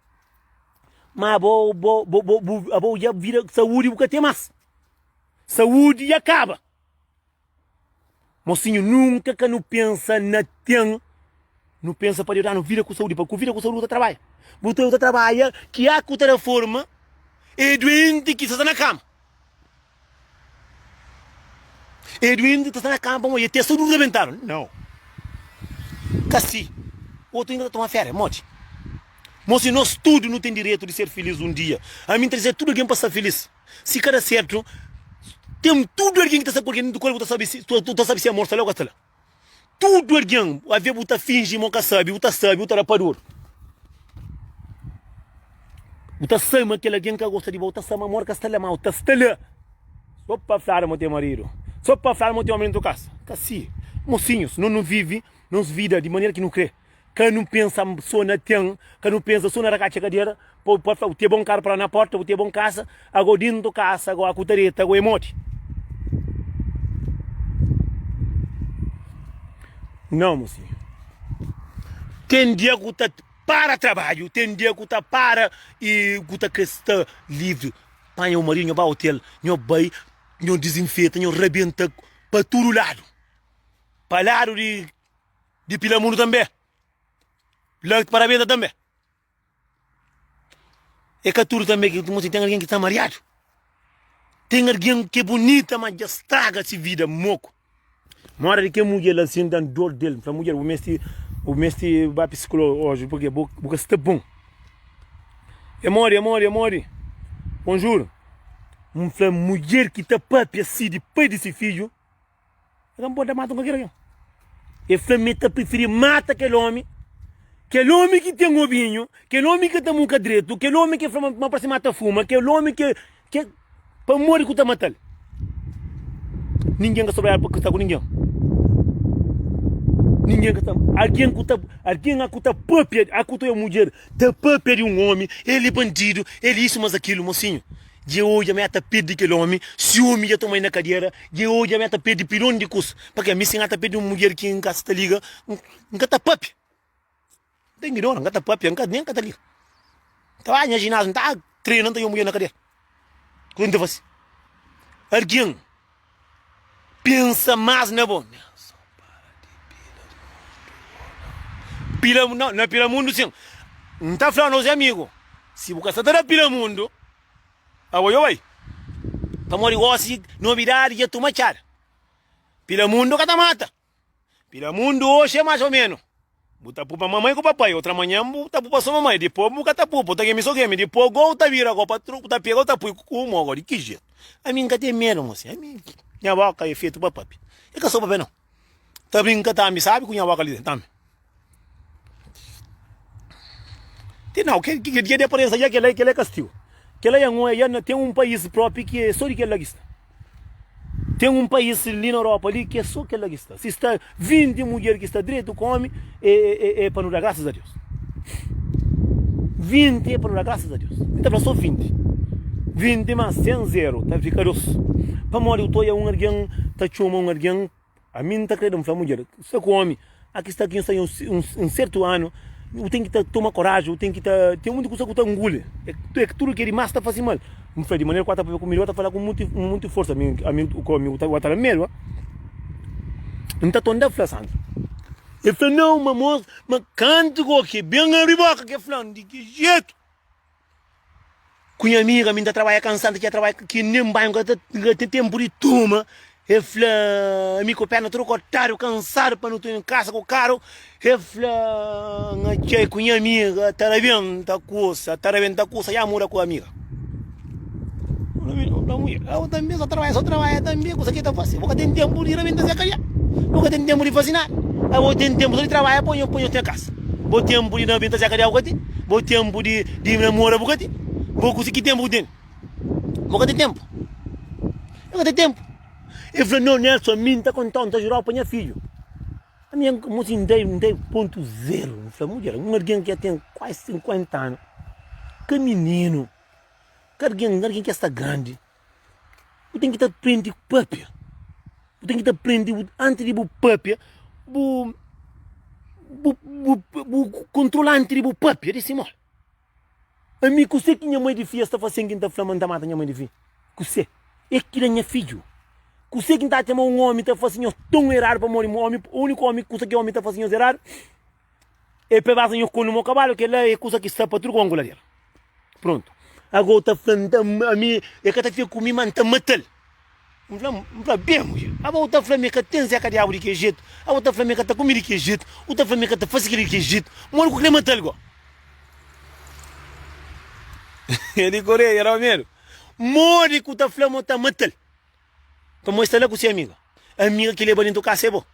Ma abo bo bo bo bu abo dja vida saúdi bu ka ten mas. Saúdi dja kaba. Mosinhu nunka ka nu pensa na ten, nu pensa pa Deus danu vida ku saúdi, pa ku vida ku saúdi bu ta trabadja. Bu ta bu ta trabadja ki a ku ta da forma e duenti ki sta na kama. E duenti ta sta na kama pamodi e ten saúdi rebentadu. Nau. Ka si. Otu inda ta toma féria. Modi? Mosinhu nos tudu nu ten direitu di ser filis un dia. Ami N ta dizer tudu algen pa sta filis. Si ka da sertu, ten tudu algen ki ta sta ku algen ku el bu ta sabe si tu ta sabe si amor sta la o ka sta la. Tudu algen, ave bu ta finji ma bu ka sabe, bu ta sabe, bu ta da pa duru. Bu ta sabe ma kel algen ka gosta di bo, bu ta sabe ma amor ka sta la, ma bu ta sta la. So pa fladu ma ten maridu, so pa fladu ma ten omi dentu kasa. Ka si. Mosinhus, no nu vivi nos vida di manera ki nu kre. Ka nu pensa so na ten, ka nu pensa so na rakatxa kadera, pa pa fla bu ten bon karu pa la na porta, bu ten bon kasa, ago dintu kasa ago ku ta deta ago é modi? Nau mosinhu. Ten dia ku ta para trabadju, ten dia ku ta para i ku ta kre sta livri. Panha bu maridu nho ba otel, nho bai, nho dizinfeta, nho rabenta pa tudu ladu. Pa ladu di Di pila mundu tanbe. La pa rabenta tanbe. É ka tudu tanbe ki mostra ten algen ki sta mariadu. Ten algen ki é bunita ma dja straga si vida moku. Mora di kel mudjer la sin dan dor del. N fla mudjer bu meste bu meste ba psikolog oji purke bu bu ka sta bon. É modi é modi é modi. Bonjur. N fla mudjer ki ta papia si di pai di si fidju. El ka nporta mata kualker algen. El fla ma el ta prifiri mata kel ómi, kel ómi ki ten obinhu, kel ómi ki ta muka dretu, kel ómi ki fla ma parse ma ta fuma, kel ómi ki ki pamodi ku ta matal? Ningen ka sta obrigadu pa sta ku ningen. Ningen ka sta algen ku ta algen a ku ta papia a ku ta mudjer ta papia di un ómi, el é bandidu, el isu mas akilu, mosinhu. Dja odja ma el ta perde kel omi, si omi dja toma-l na kadera, dja odja ma el ta perde pilon di kusa. Pabia mi si N ta perde un mudjer ki N ka sta liga, N ka ta papia. N ta ignora, N ka ta papia, N ka nen ka ta liga. N ta bai nha jináziu, N ta trena, N ta odja un mudjer na kadera. Kuza ki N ta fase? Algen pensa más na bo. Pila, na pila mundu sin. N ta fla nos amigu, si bu ka sta ta da pila mundu, Abo yo bai. Pamodi gosi nobidadi dja tuma txada. Pila mundu ka ta mata. Pila mundu oxi é más o menu. Bu ta pupa mamai ku papai, otra manhan bu ta pupa so mamai, dipos bu ka ta pupa, bu ta gemi so gemi, dipos go bu ta bira go pa tru, bu ta pega bu ta pui ku mo go. Di ki jetu? Ami N ka ten medu mosi. Ami nha boka é fetu pa papia. É ka so papia nau. Ta brinka tambi sabi ku nha boka li tambi. Ti nau, ke ke dia di aparensa dja kela kela é kastigu. Kela é un é ten un país propi ki é so di kela ki sta. Ten un país li na Europa li ki é so kela ki sta. Si sta 20 mudjer ki sta dretu ku omi é é é pa nu da grasas a Deus. 20 é pa nu da grasas a Deus. N ta fla so 20. 20 mas sen zeru ta fika 2. Pamodi u ta oia un algen ta txoma un algen Ami N ta krê da N fla mudjer, sta ku omi, aki sta ki N sta un sertu anu, bu ten ki ta toma koraji, bu ten ki ta ten monti kusa ku ta nguli, é tudu ki é dimas ta fasi mal. N fla di manera ku el ta papia ku mi, el ta fala ku monti forsa, ami ami ku omi bu ta da medu, N ta tonda fla Sandra. El fla nau, ma mos, ma kantu go ki ben abri boka ki el fla-m di ki jetu. Ku nha amiga mi nta trabadja kansadu ki trabadja ki nen banhu ka ta ten tempu di toma el fla mi ku perna tudu kortadu kansadu pa nu tene kasa ku karu el fla nha txai ku nha amiga ta rabenta kusa ta rabenta kusa ya muda ku amiga Abo tanbe so trabadja so trabadja tanbe kusa ki ta fase bo ka ten tempu di rabenta se kadia bo ka ten tempu di fase nada abo ten tempu so di trabadja pa nho ten kasa Bo tempu di na benta kadia bu ka ten Bo tempu di di namora bu ka ten Bo kusi ki tempu bu ten Bo ka ten tempu. El ka ten ténpu. El fla, Nau, Nelson, ami N ta konta-u, N ta jura-u pa nha fidju. Ami N mosi N da N da pontu zeru. N fla, Mudjer, un algen ki dja ten kuazi 50 anu, ka mininu, ka algen, algen ki dja sta grandi, bu ten ki ta prende pâpia. Bu ten ki ta prende, antis di bu pâpia, bu bu bu bu kontrola antis di bu pâpia di si modi. Ami kuse ki nha mai di fia sta fasen ki N ta fla ma N ta mata nha mai di fia? Kuse? É kila nha fidju. Kuse ki N ta atxa ma un omi ta fase nhos ton eradu pamodi omi, uniku omi kusa ki omi ta fase nhos eradu é pa basa nhos konu mo kabalu, kila é kusa ki sta pa tudu ku anguladera. Prontu. Ago ta fla N ta ami e ka ta fia ku mi ma N ta matal. N fla, N fla, Ben, mudjer, abo bu ta fla ma e ka ten zeka diabu di ki jetu, abo bu ta fla ma e ka ta kume di ki jetu, bu ta fla ma e ka ta fase kila di ki jetu, modi ku kre matal go? E di Koreia, daba medu. Modi ku ta fla ma bu ta matal? Pamodi e sta la ku si amiga. Amiga ki leba dentu kasa é bo.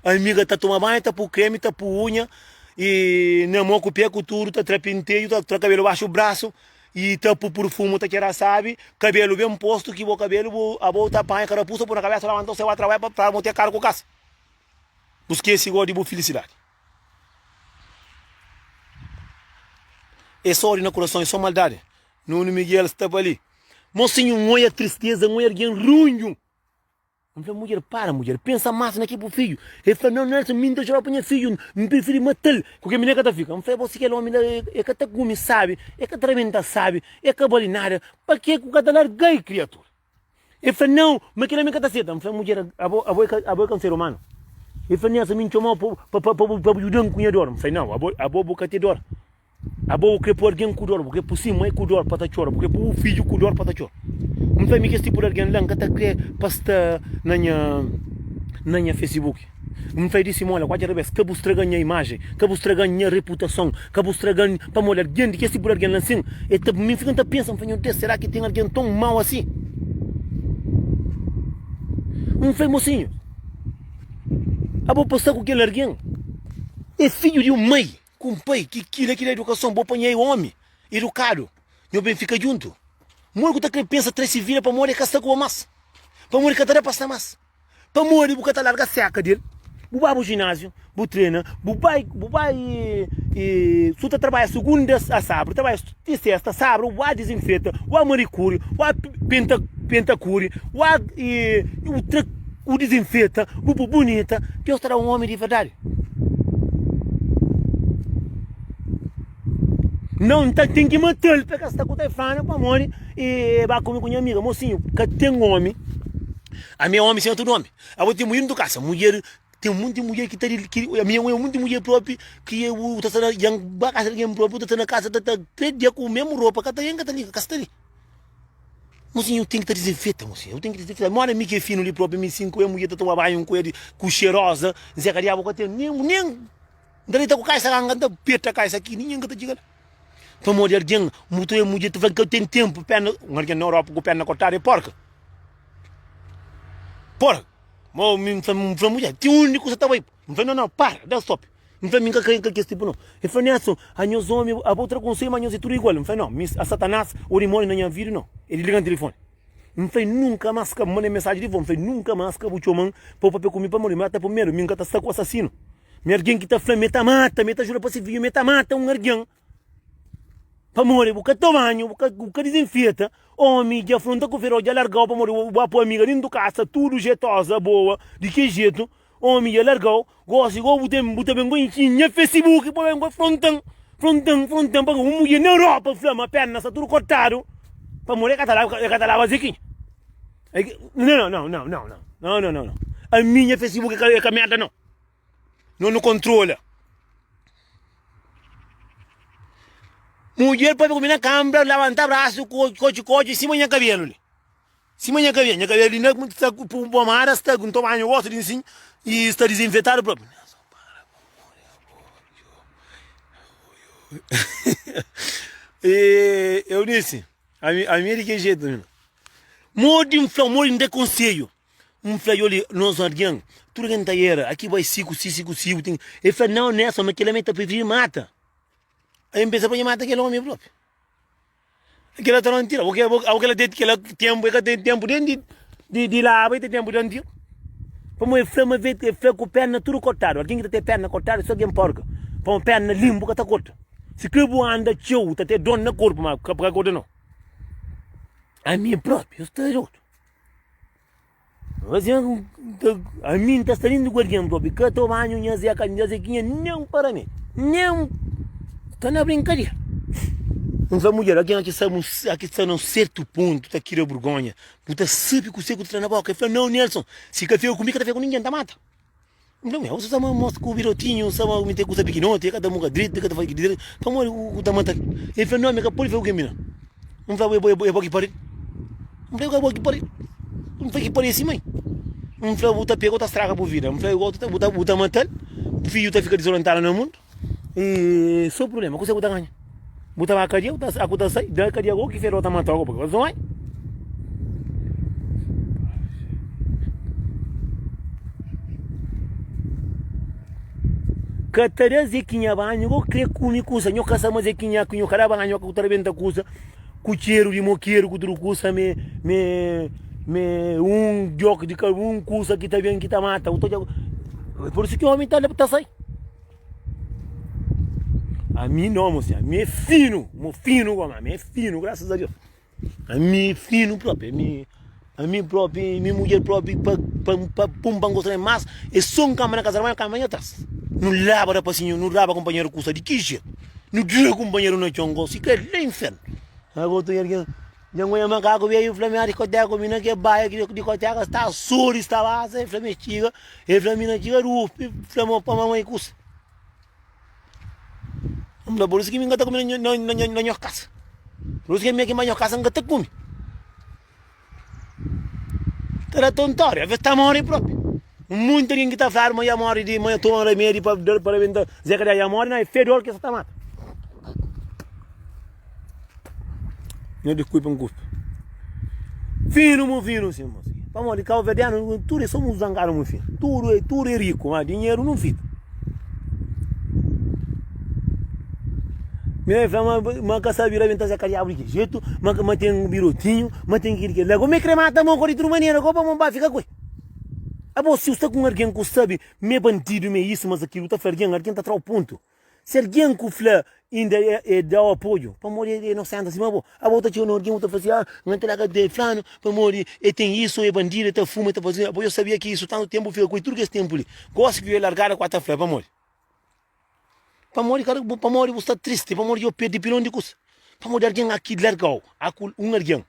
Amiga ta toma banhu, ta pu kremi, ta pu unha, i na mo ku pé ku tudu, ta tra pinteju, ta tra kabelu baxu brasu, i ta pu purfumu, ta txera sabi, kabelu ben postu, ki bo kabelu bu abo ta panha karapusa pu na kabesa, labanta bu sai ba trabadja pa fla mo ten karu ku kasa. Bu skesi go di bu filisidadi. É só ódiu na kurason, é só maldadi. Nuno Miguel sta pa li. Mosinhu, N oia tristeza, N oia algen runhu. N fla, Mudjer, para mudjer, pensa más na ki bu fidju. El fla, Nau, Nelson, mi N ta txora pa nha fidju, N prifiri mata-l ku kel minina ka ta fika. N fla, Bo si kel omi la e ka ta kume sabi, e ka ta rabenta sabi, e ka bali nada, pa ke ku ka ta larga-i kriatura? El fla, Nau, ma kel omi ka ta seta. N fla, Mudjer, abo, abo, abo e ka un ser umanu? El fla, Nelson, mi N txoma-u pa, pa, pa bu juda-m ku nha dor. N fla, Nau, abo, abo bu ka ten dor. Abo bu kre poi algen ku dor, bu kre poi si mai ku dor pa ta txora, bu kre poi bu fidju ku dor pa ta txora. N fla mi kes tipu di algen la N ka ta kre pa sta na nha na nha facebook. N fla di Simon la kuatxa rabes, ka bu straga-m nha imajen, ka bu straga-m nha reputason, ka bu straga-m pamodi algen di kes tipu di algen la nsin e ta mi fika ta pensa, N fla, Nhor Deus, sera ki ten algen ton mau asi? N fla, Mosinhu, abo pa sta ku kel algen é fidju di un mai. Ku un pai ki kila ki da edukason bo panha e omi edukadu nho ben fika djuntu modi ku ta kre pensa tra si vida pamodi e ka sta ku bo mas pamodi ka ta da pa sta mas pamodi bu ka ta larga seka del bu ba bu jinaziu bu trena bu bai bu bai e su ta trabadja sugunda a sabru trabadja ti sesta sabru bu ba dizinfeta bu ba marikuri bu ba penta penta kuri bu ba e bu tra bu dizinfeta bu pui bunita Deus ta da un omi di verdadi. Não, N ta ten ki mata-l pa ka sta ku taifana pamodi e ba kume ku nha amiga. Mosinhu, ka ten omi. Ami é omi sima tudu omi. Abo ten mudjer ntu kasa. Mudjer, ten munti mudjer ki ta di, ki ami é munti mudjer propi ki bu ta sta na, dja N ba kasa di algen propi, bu ta sta na kasa ta ta 3 dia ku mesmu ropa, ka ta nen ka ta liga, ka sta li. Mosinhu, ten ki ta dizinfeta, mosinhu, ten ki dizinfeta. Modi ami ki é finu li propi, mi sin ku e mudjer ta toma banhu ku e di ku xeroza, N se ka diabu ka ten nen nen N ta dita ku kaisa ganga, N ta peta kaisa ki ningen ka ta txiga la. Pamodi algen, mutu e mudjer ta fla ka ten tenpu, perna, un algen na Europa ku perna kortadu é porka. Porka. Mo mi N fla, N fla mudjer, ti undi ku sa ta bai? N fla, no, no, para, da stop. N fla, mi N ka kre ka kes tipu no. El fla, Nelson, anhos omi, abo tra konselhu ma anhos é tudu igual. N fla, no, mi a Satanás o dimoniu na nha vida no. El liga-m tilifoni. N fla, nunka mas ka bu manda mensaji di vo. N fla, nunka mas ka bu txoma-m pa bu papia ku mi pamodi mi ta pô medu. Mi N ka ta sta ku asasinu. Mi algen ki ta fla ma e ta mata, ma e ta jura pa se fidju ma e ta mata un algen pamodi bu ka toma banhu, bu ka bu ka dizinfeta. Omi dja fronta ku feró, dja larga-u pamodi bu ba poi amiga dentu kasa, tudu jetoza, boa, di ki jetu. Omi dja larga-u, gosi go bu ten bu ta ben go intxi nha facebook pa ben go fronta-m, fronta-m, fronta-m pa un mudjer na Europa fla ma perna sta tudu kortadu pamodi e ka ta laba e ka ta laba zekinha. Nau nau nau nau nau nau nau nau ami nha facebook e ka merda nau. No nu kontrola. Mudjer papia ku mi na kambra, labanta brasu, kotxi kotxi sima nha kabelu li. Sima nha kabelu, nha kabelu li na sta ku pomada, sta ku toma banhu gosta di nsin i sta dizinfetadu propi. E Eunice, ami ami é di ki jetu mi. Modi N fla, modi N da konselhu. N fla, Yoli, nos algen, tudu algen ta era, aki bai si ku si, si ku si, bu ten. El fla, Nau, Nelson, ma kel omi ta prifiri mata. Aí N pensa, pa nha mata kel omi propi. Kel la ta mintira, bo kel la ten kel la tempu, el ka ten tempu den di. di di laba i ta tenpu di antigu. Pamodi el fla ma ve el fla ku perna tudu kortadu. Algen ki ta ten perna kortadu é so algen porka. Pamodi perna linpu ka ta korta. Si kre bu anda txeu bu ta ten dor na korpu ma ka ka korta nau. Ami propi eu sta dodu. Ami N ta sta dentu ku algen propi ka ta banhu nha Zé ka nha Zekinha nen pa ramedi nen sta na brinkadera. N fla mudjer algen ki sta ki sta na un sertu pontu ta kria burgonha bu ta sabe kuse ku ta tra na boka. El fla nau Nelson si ka fika ku mi ka ta fika ku ningen ta mata. N fla, Nha, bu sta ma mostra ku birotinhu, sta ma mi ten kusa pikinoti, e ka ta muka dritu, e ka ta fasi kili dritu, pamodi ku ta mata-l? El fla, No, mi ka pode fla ku ken mi na. N fla, Bo e bo ki pari-l? N fla, E bo ki pari-l? N fla, Ki pari é si mai. N fla, Bu ta pega, bu ta straga bu vida. N fla, Igual bu ta bu ta mata-l, bu fidju ta fika dizorientadu na mundu, i so prublema. Kuse ku ta ganha? Bu ta ba kadia, bu ta ku ta sai, da kadia go ki fedor ta matau, bo ka ta Ka ta da Zequinha banhu go kre kume kusa nho ka sa ma Zequinha ku nho ka da banhu ku ta rebenta kusa ku txeru di mokeru ku tudu kusa me me me un dioki di un kusa ki ta ben ki ta mata bu ta odja por isu ki omi ta ta sai. Ami no mosinha ami é finu mo finu gomi ami é finu grasas a Deus. Ami é finu propi, ami, ami propi, mi mudjer propi pa, pa, pa pun pa ngosta mas é so un kama na kasa ma kama nha tras. Nu laba rapasinhu, nu laba kunpanheru kusa di ki jetu? Nu dura kunpanheru na txon gosi kre la infernu. Ago tu algen dja ngonha makaku beiu fla mi a diskoteka mi na ke baia ki diskoteka sta suri sta basa el fla mi txiga el fla mi na txiga rufi fla mo pa mamai kusa. N fla, Pur isu ki mi N ka ta kume na nhos kasa. Pur isu ki mi ki na nhos kasa N ka ta kume. Ta da tontória, aves ta móre propi. Munti algen ki ta fladu ma ya móre di ma ya toma ramedi pa dor pa rabenta Zé Kadiá ya móre, na é fedor ki sa ta mata. Nha diskulpa N kuspi. Finu mo finu sin mosi. Pamodi kauverdianu tudu é so uns zangadu mo finu. Tudu é tudu é riku ma dinheru nun fita. Mi fla ma ma ka sabi rabenta Zé Kadiabu di ki jetu, ma ma ten un birotinhu, ma ten kili kila. Gomi kre mata mo di tudu manera go pa mo ba fika ku el. Abo si bu sta ku un algen ku sabi ma é bandidu, ma é isu, ma akilu, bu ta fla algen, algen ta trau pontu. Si algen ku fla inda e dau apoiu pamodi e inosenti sima bo, abo ta txiga na algen bu ta fla si, ah N ta da de flanu pamodi e ten isu, e bandidu, e ta fuma, e ta faze, abo yo sabia ki isu tantu tenpu fika ku el tudu kes tenpu li, gosi ki e largadu ku a ta fla pamodi? Pamodi kada pamodi bu sta tristi, pamodi yo perdi pilon di kusa, pamodi algen aki largau, aku un algen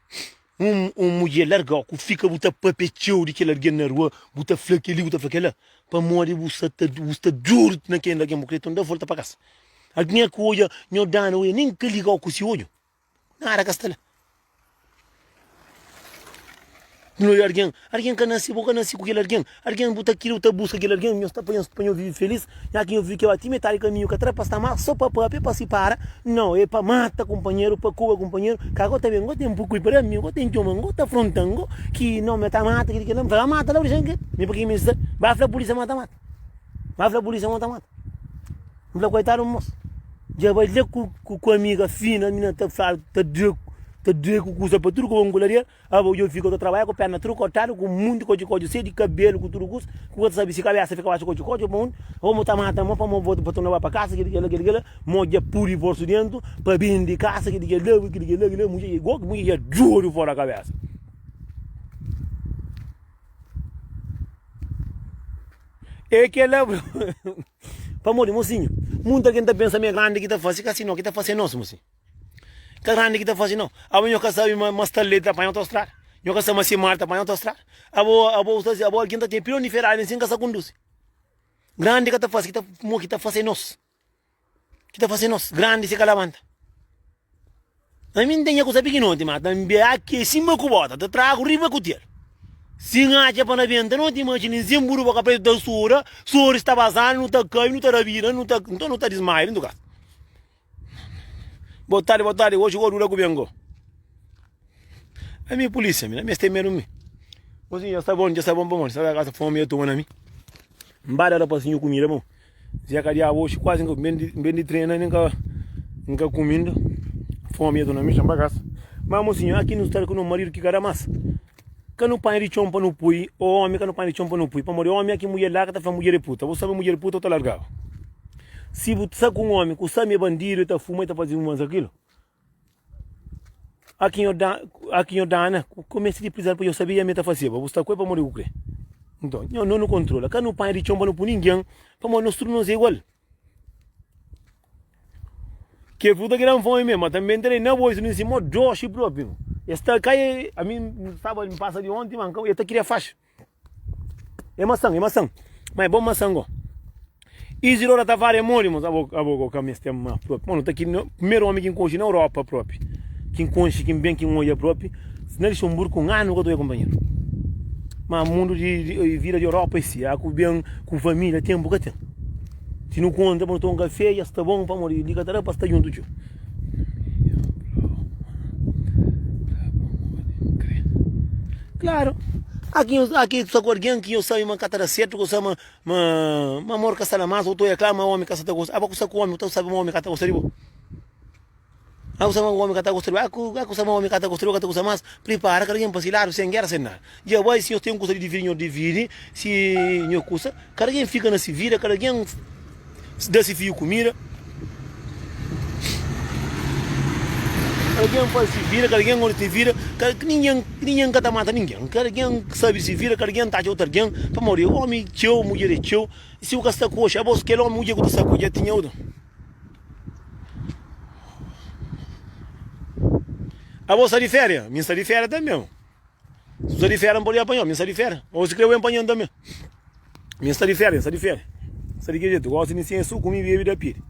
un un mudjer largau ku fika bu ta papia txeu di kel algen na rua, bu ta fla keli bu ta fla kela. Pamodi bu sta ta bu sta duru na kel algen bu kre ton da volta pa kasa. Algen ku odja nho dana odja nen ka ligau ku si odju nada ka sta la. Nu odja algen, algen ka nasi bo ka nasi ku kel algen, algen bu ta kre bu ta buska kel algen nho sta pa nho pa nho vivi felis nha ki nho vivi ke ba ti metadi kaminhu ka tra pa sta mas so pa papia pa sipara nau e pa mata kunpanheru pa koba kunpanheru ka go ta ben go ten pukui pa da mi go ten txoma go ta frontan go Ki nome ta mata kili kila fla mata la polícia mi pa ki mi sta ba fla polícia ma ta mata ba fla polícia ma ta mata n fla koitadu mos dja bai la ku ku amiga fina mina ta fla ta dre ta dre ku kusa pa tudu ku bangularia abo djo fika ta trabadja ku perna tudu kortadu ku munti kotxi kotxi se di kabelu ku tudu kusa ku ka ta sabi si kabesa fika baxu kotxi kotxi pa undi o mo ta mata mo pa mo volta pa torna ba pa kasa kili kila kili kila mo dja pudi forsu dentu pa bindi kasa kili kila kili kila kili mudjer igual ki mudjer dja djodu fora kabesa. É kela pamodi mosinhu munta algen ta pensa ma é grandi ki ta fase ka si no ki ta fase é nos mosinhu ka grandi ki ta fase no abo nho ka sabe ma sta lei ta panha autostrada nho ka sabe ma si mar ta panha autostrada abo abo abo algen ta ten pilon di ferrari nsin ka sa kunduzi grandi ka ta fase ki ta mo ki ta fase é nos. Ki ta fase nos grandi si ka labanta. Ami N ten nha kusa pikinoti, ma tanbe aki é sima ku bota, ta tragu riba kutelu. Si N atxa pa nabenta noti, imajina N sen buru boka pretu ta suda, soris ta bazanu, nu ta kai, nu ta rabida, nu ta, nton nu ta dismaia dentu kasa. Bo tardi, bo tardi, oxi go dura ku ben go. Ami é polícia, mi na meste medu mi. Mosinhu, dja sta bon, dja sta bon pamodi sta kasa fomi ya toma na mi. N ba da rapasinhu kumida bon. Zé ka diabu oxi kuazi N ben di trena nen ka N ka kume inda Fomi ya ta na mi xa-m pa kasa Ma mosinhu aki nu sta ku no maridu ki ka da mas. Ka nu panha di txon pa nu pui, ô omi ka nu panha di txon pa nu pui, pamodi omi aki mudjer la ka ta fla mudjer é puta. Bu sabe mudjer é puta, bu ta largaba. Si bu sta ku un omi ku sabe ma é bandidu, el ta fuma, el ta faze un mas akilu, aki nho da, aki nho dana, ku meste di prizadu pa nho sabia ma el ta faseba, bu sta ku el pamodi bu kre. Nton, nho nu kontrola, ka nu panha di txon pa nu pui ningen, pamodi nos tudu nos é igual. Ke fruta ki dan fomi mesmo, ma tanbe N ta na bo, isso si mo doxi propi. Es ta kai, ami N staba N pasa di onti, ma e ta kria faxi. É maçã, é maçã. Ma é bom maçã go. Isidora Tavares é modi, mos abo abo go ka meste ma propi. Mano, ta ki primeiro homem ki N konxi na Europa propi. Ki N konxi, ki N ben ki N odja propi. Na Luxemburgo un anu ka ta odja kumpanheru. Ma mundu di, di vida di Europa é si, a ku ben ku família tempu ka ten. Si nu konta pa nu toma un kafé dja sta bon pamodi li ka ta da pa sta djuntu txeu. Klaru, há ki há ki sta ku algen ki nhos sabe ma ka ta da sertu, ku sabe ma ma amor ka sta la mas, otu oia kla ma omi ka sta ta gosta, aba ku sta ku omi bu ta sabe ma omi ka ta gosta di bo. Ka ku sa ma omi ka ta gosta di bo, ka ku sa ma omi ka ta gosta di bo, ka ta gosta mas, pripara kada ken pa si ladu, sen gera, sen nada. Dja bai, si nhos ten kusa di dividi, nhos dividi, si nhos kusa, kada ken fika na si vida, kada ken da si fiju kumida, kada ken fasi si vida, kada ken gosta di si vida, kada ningen, ningen ka ta mata ningen, kada ken sabi si vida, kada ken ta atxa otu algen, pamodi omi txeu, mudjer é txeu, si bu ka sta ku oxi, abos kel omi, mudjer ku ta sta ku dja tinha otu. Abo sta di féria? Mi sta di féria tanbe. Si bu sta di féria, N pode apanha-u. Mi sta di féria. Ô si kre, bu apanha-m tanbe. Mi sta di féria, N sta di féria. Sta di ki jetu? Gosi mi sen suku, mi bebe da pidi.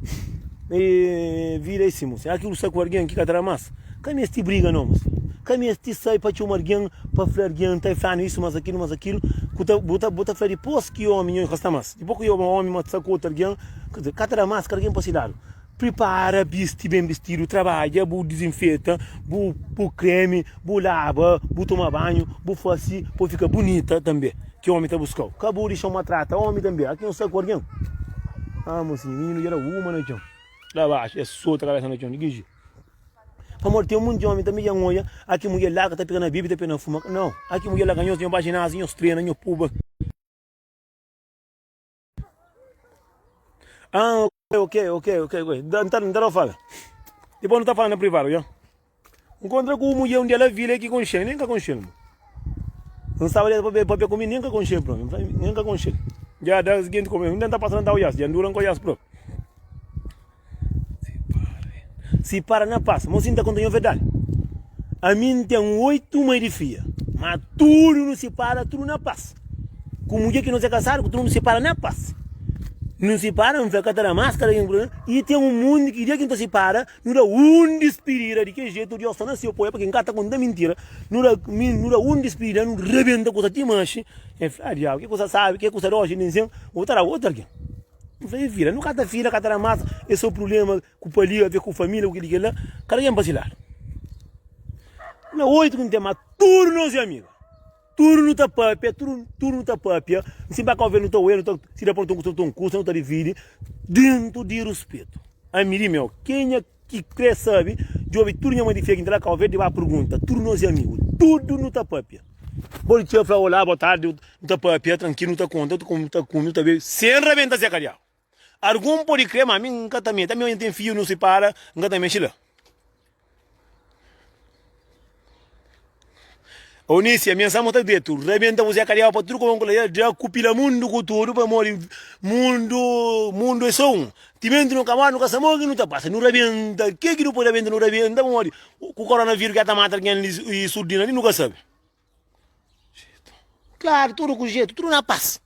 E vida é si, mosi. Aki bu sta ku algen ki ka ta da mas. Ka meste briga no, mosi. Ka meste sai pa txoma algen, pa fla algen, ta fla-nu isu, mas akilu, mas akilu. Ku ta, bu ta, bu ta fla dipôs ki omi nho ka sta mas. Dipôs ki omi ma sta ku otu algen, ka ta da mas, ka algen pa si ladu. Pripara, bisti ben bistidu, trabadja, bu dizinfeta, bu bu kremi, bu laba, bu toma banhu, bu fasi pa bu fika bunita tanbe, ki omi ta buskau. Ka bu dixau maltrata omi tanbe. Aki nhos sta ku algen? Ah, mosinhu, mininu dja da uma na txon. La baxu, es sota kabesa na txon di ki Pamodi ten munti omi tanbe dja N odja, aki mudjer la ka ta pega na bibi, ta pega na fuma. Nau, aki mudjer la ka nhos, nhos ba jinaziu, nhos trena, nhos puba. Ah, ok, ok, ok, ok. N ta, N ta da fala. Dipôs nu ta fala na privadu, ya. N kontra ku un mudjer un dia la vila ki konxe-m, nen ka konxe-l. N staba li pa papia ku mi, nen ka konxe-l propi. N fla, nen ka konxe-l. Dja da genti ku mi, N ta pasa na ta oias, dja N dura N ka oias propi. Si para na pasa, mo si N ta konta nho verdadi. Ami N ten 8 mai di fia, ma tudu nu sipara tudu na pas. Ku mudjer ki nos é kasadu ku tudu nu sipara na pas. Nu sipara, N fla ka ta da mas, kada ken ku i ten un mundu ki dia ki nu ta sipara, nu da un dispidida di kel jetu Dios sta na seu pa oia pa ki N ka ta konta mintira. Nu da nu da un dispidida, nu rebenta kusa ti manxi. N fla, ah diabu, ke kusa sabi, ke kusa doxi, nin sen, bu ta da otu algen. N fla, e vida, nu ka ta fila, ka ta da mas, e so prublema ku pali, aver ku familia, ku kili kila, kada ken pa si ladu. Na oitu ki N ten ma tudu nos e amiga, tudu nu ta papia, tudu tudu nu ta papia, N sinba ka ovi nu ta oia, nu ta si da pa nu ta un kusa nu ta un kusa, nu ta dividi dentu di ruspetu. Ami di meu, kenha ki kre sabi, djobi tudu nha mai di fia ki N ta la Kau Verdi ba pergunta, tudu nos e amigu, tudu nu ta papia. Bo di txeu fla olá, boa tardi, nu ta papia trankilu, nu ta konta, nu ta kume, nu ta bebe, sen rabenta se kadiau. Argun pode kre, ma ami N ka ta mete, ami N ten fiju, nu sipara, N ka ta mexe la. Eunice, ami N sa mostra dretu, rabenta bu se kadiau pa tudu kuma ku la, dja kupila mundu ku tudu, pamodi mundu, mundu é so un. Timenti nu ka mori, nu ka sa mo ki nu ta pasa, nu rabenta, ke ki nu pode rabenta, nu rabenta pamodi ku koronavírus ki ta mata algen li i surdina li, nu ka sabe. Klaru, tudu ku jetu, tudu na pas.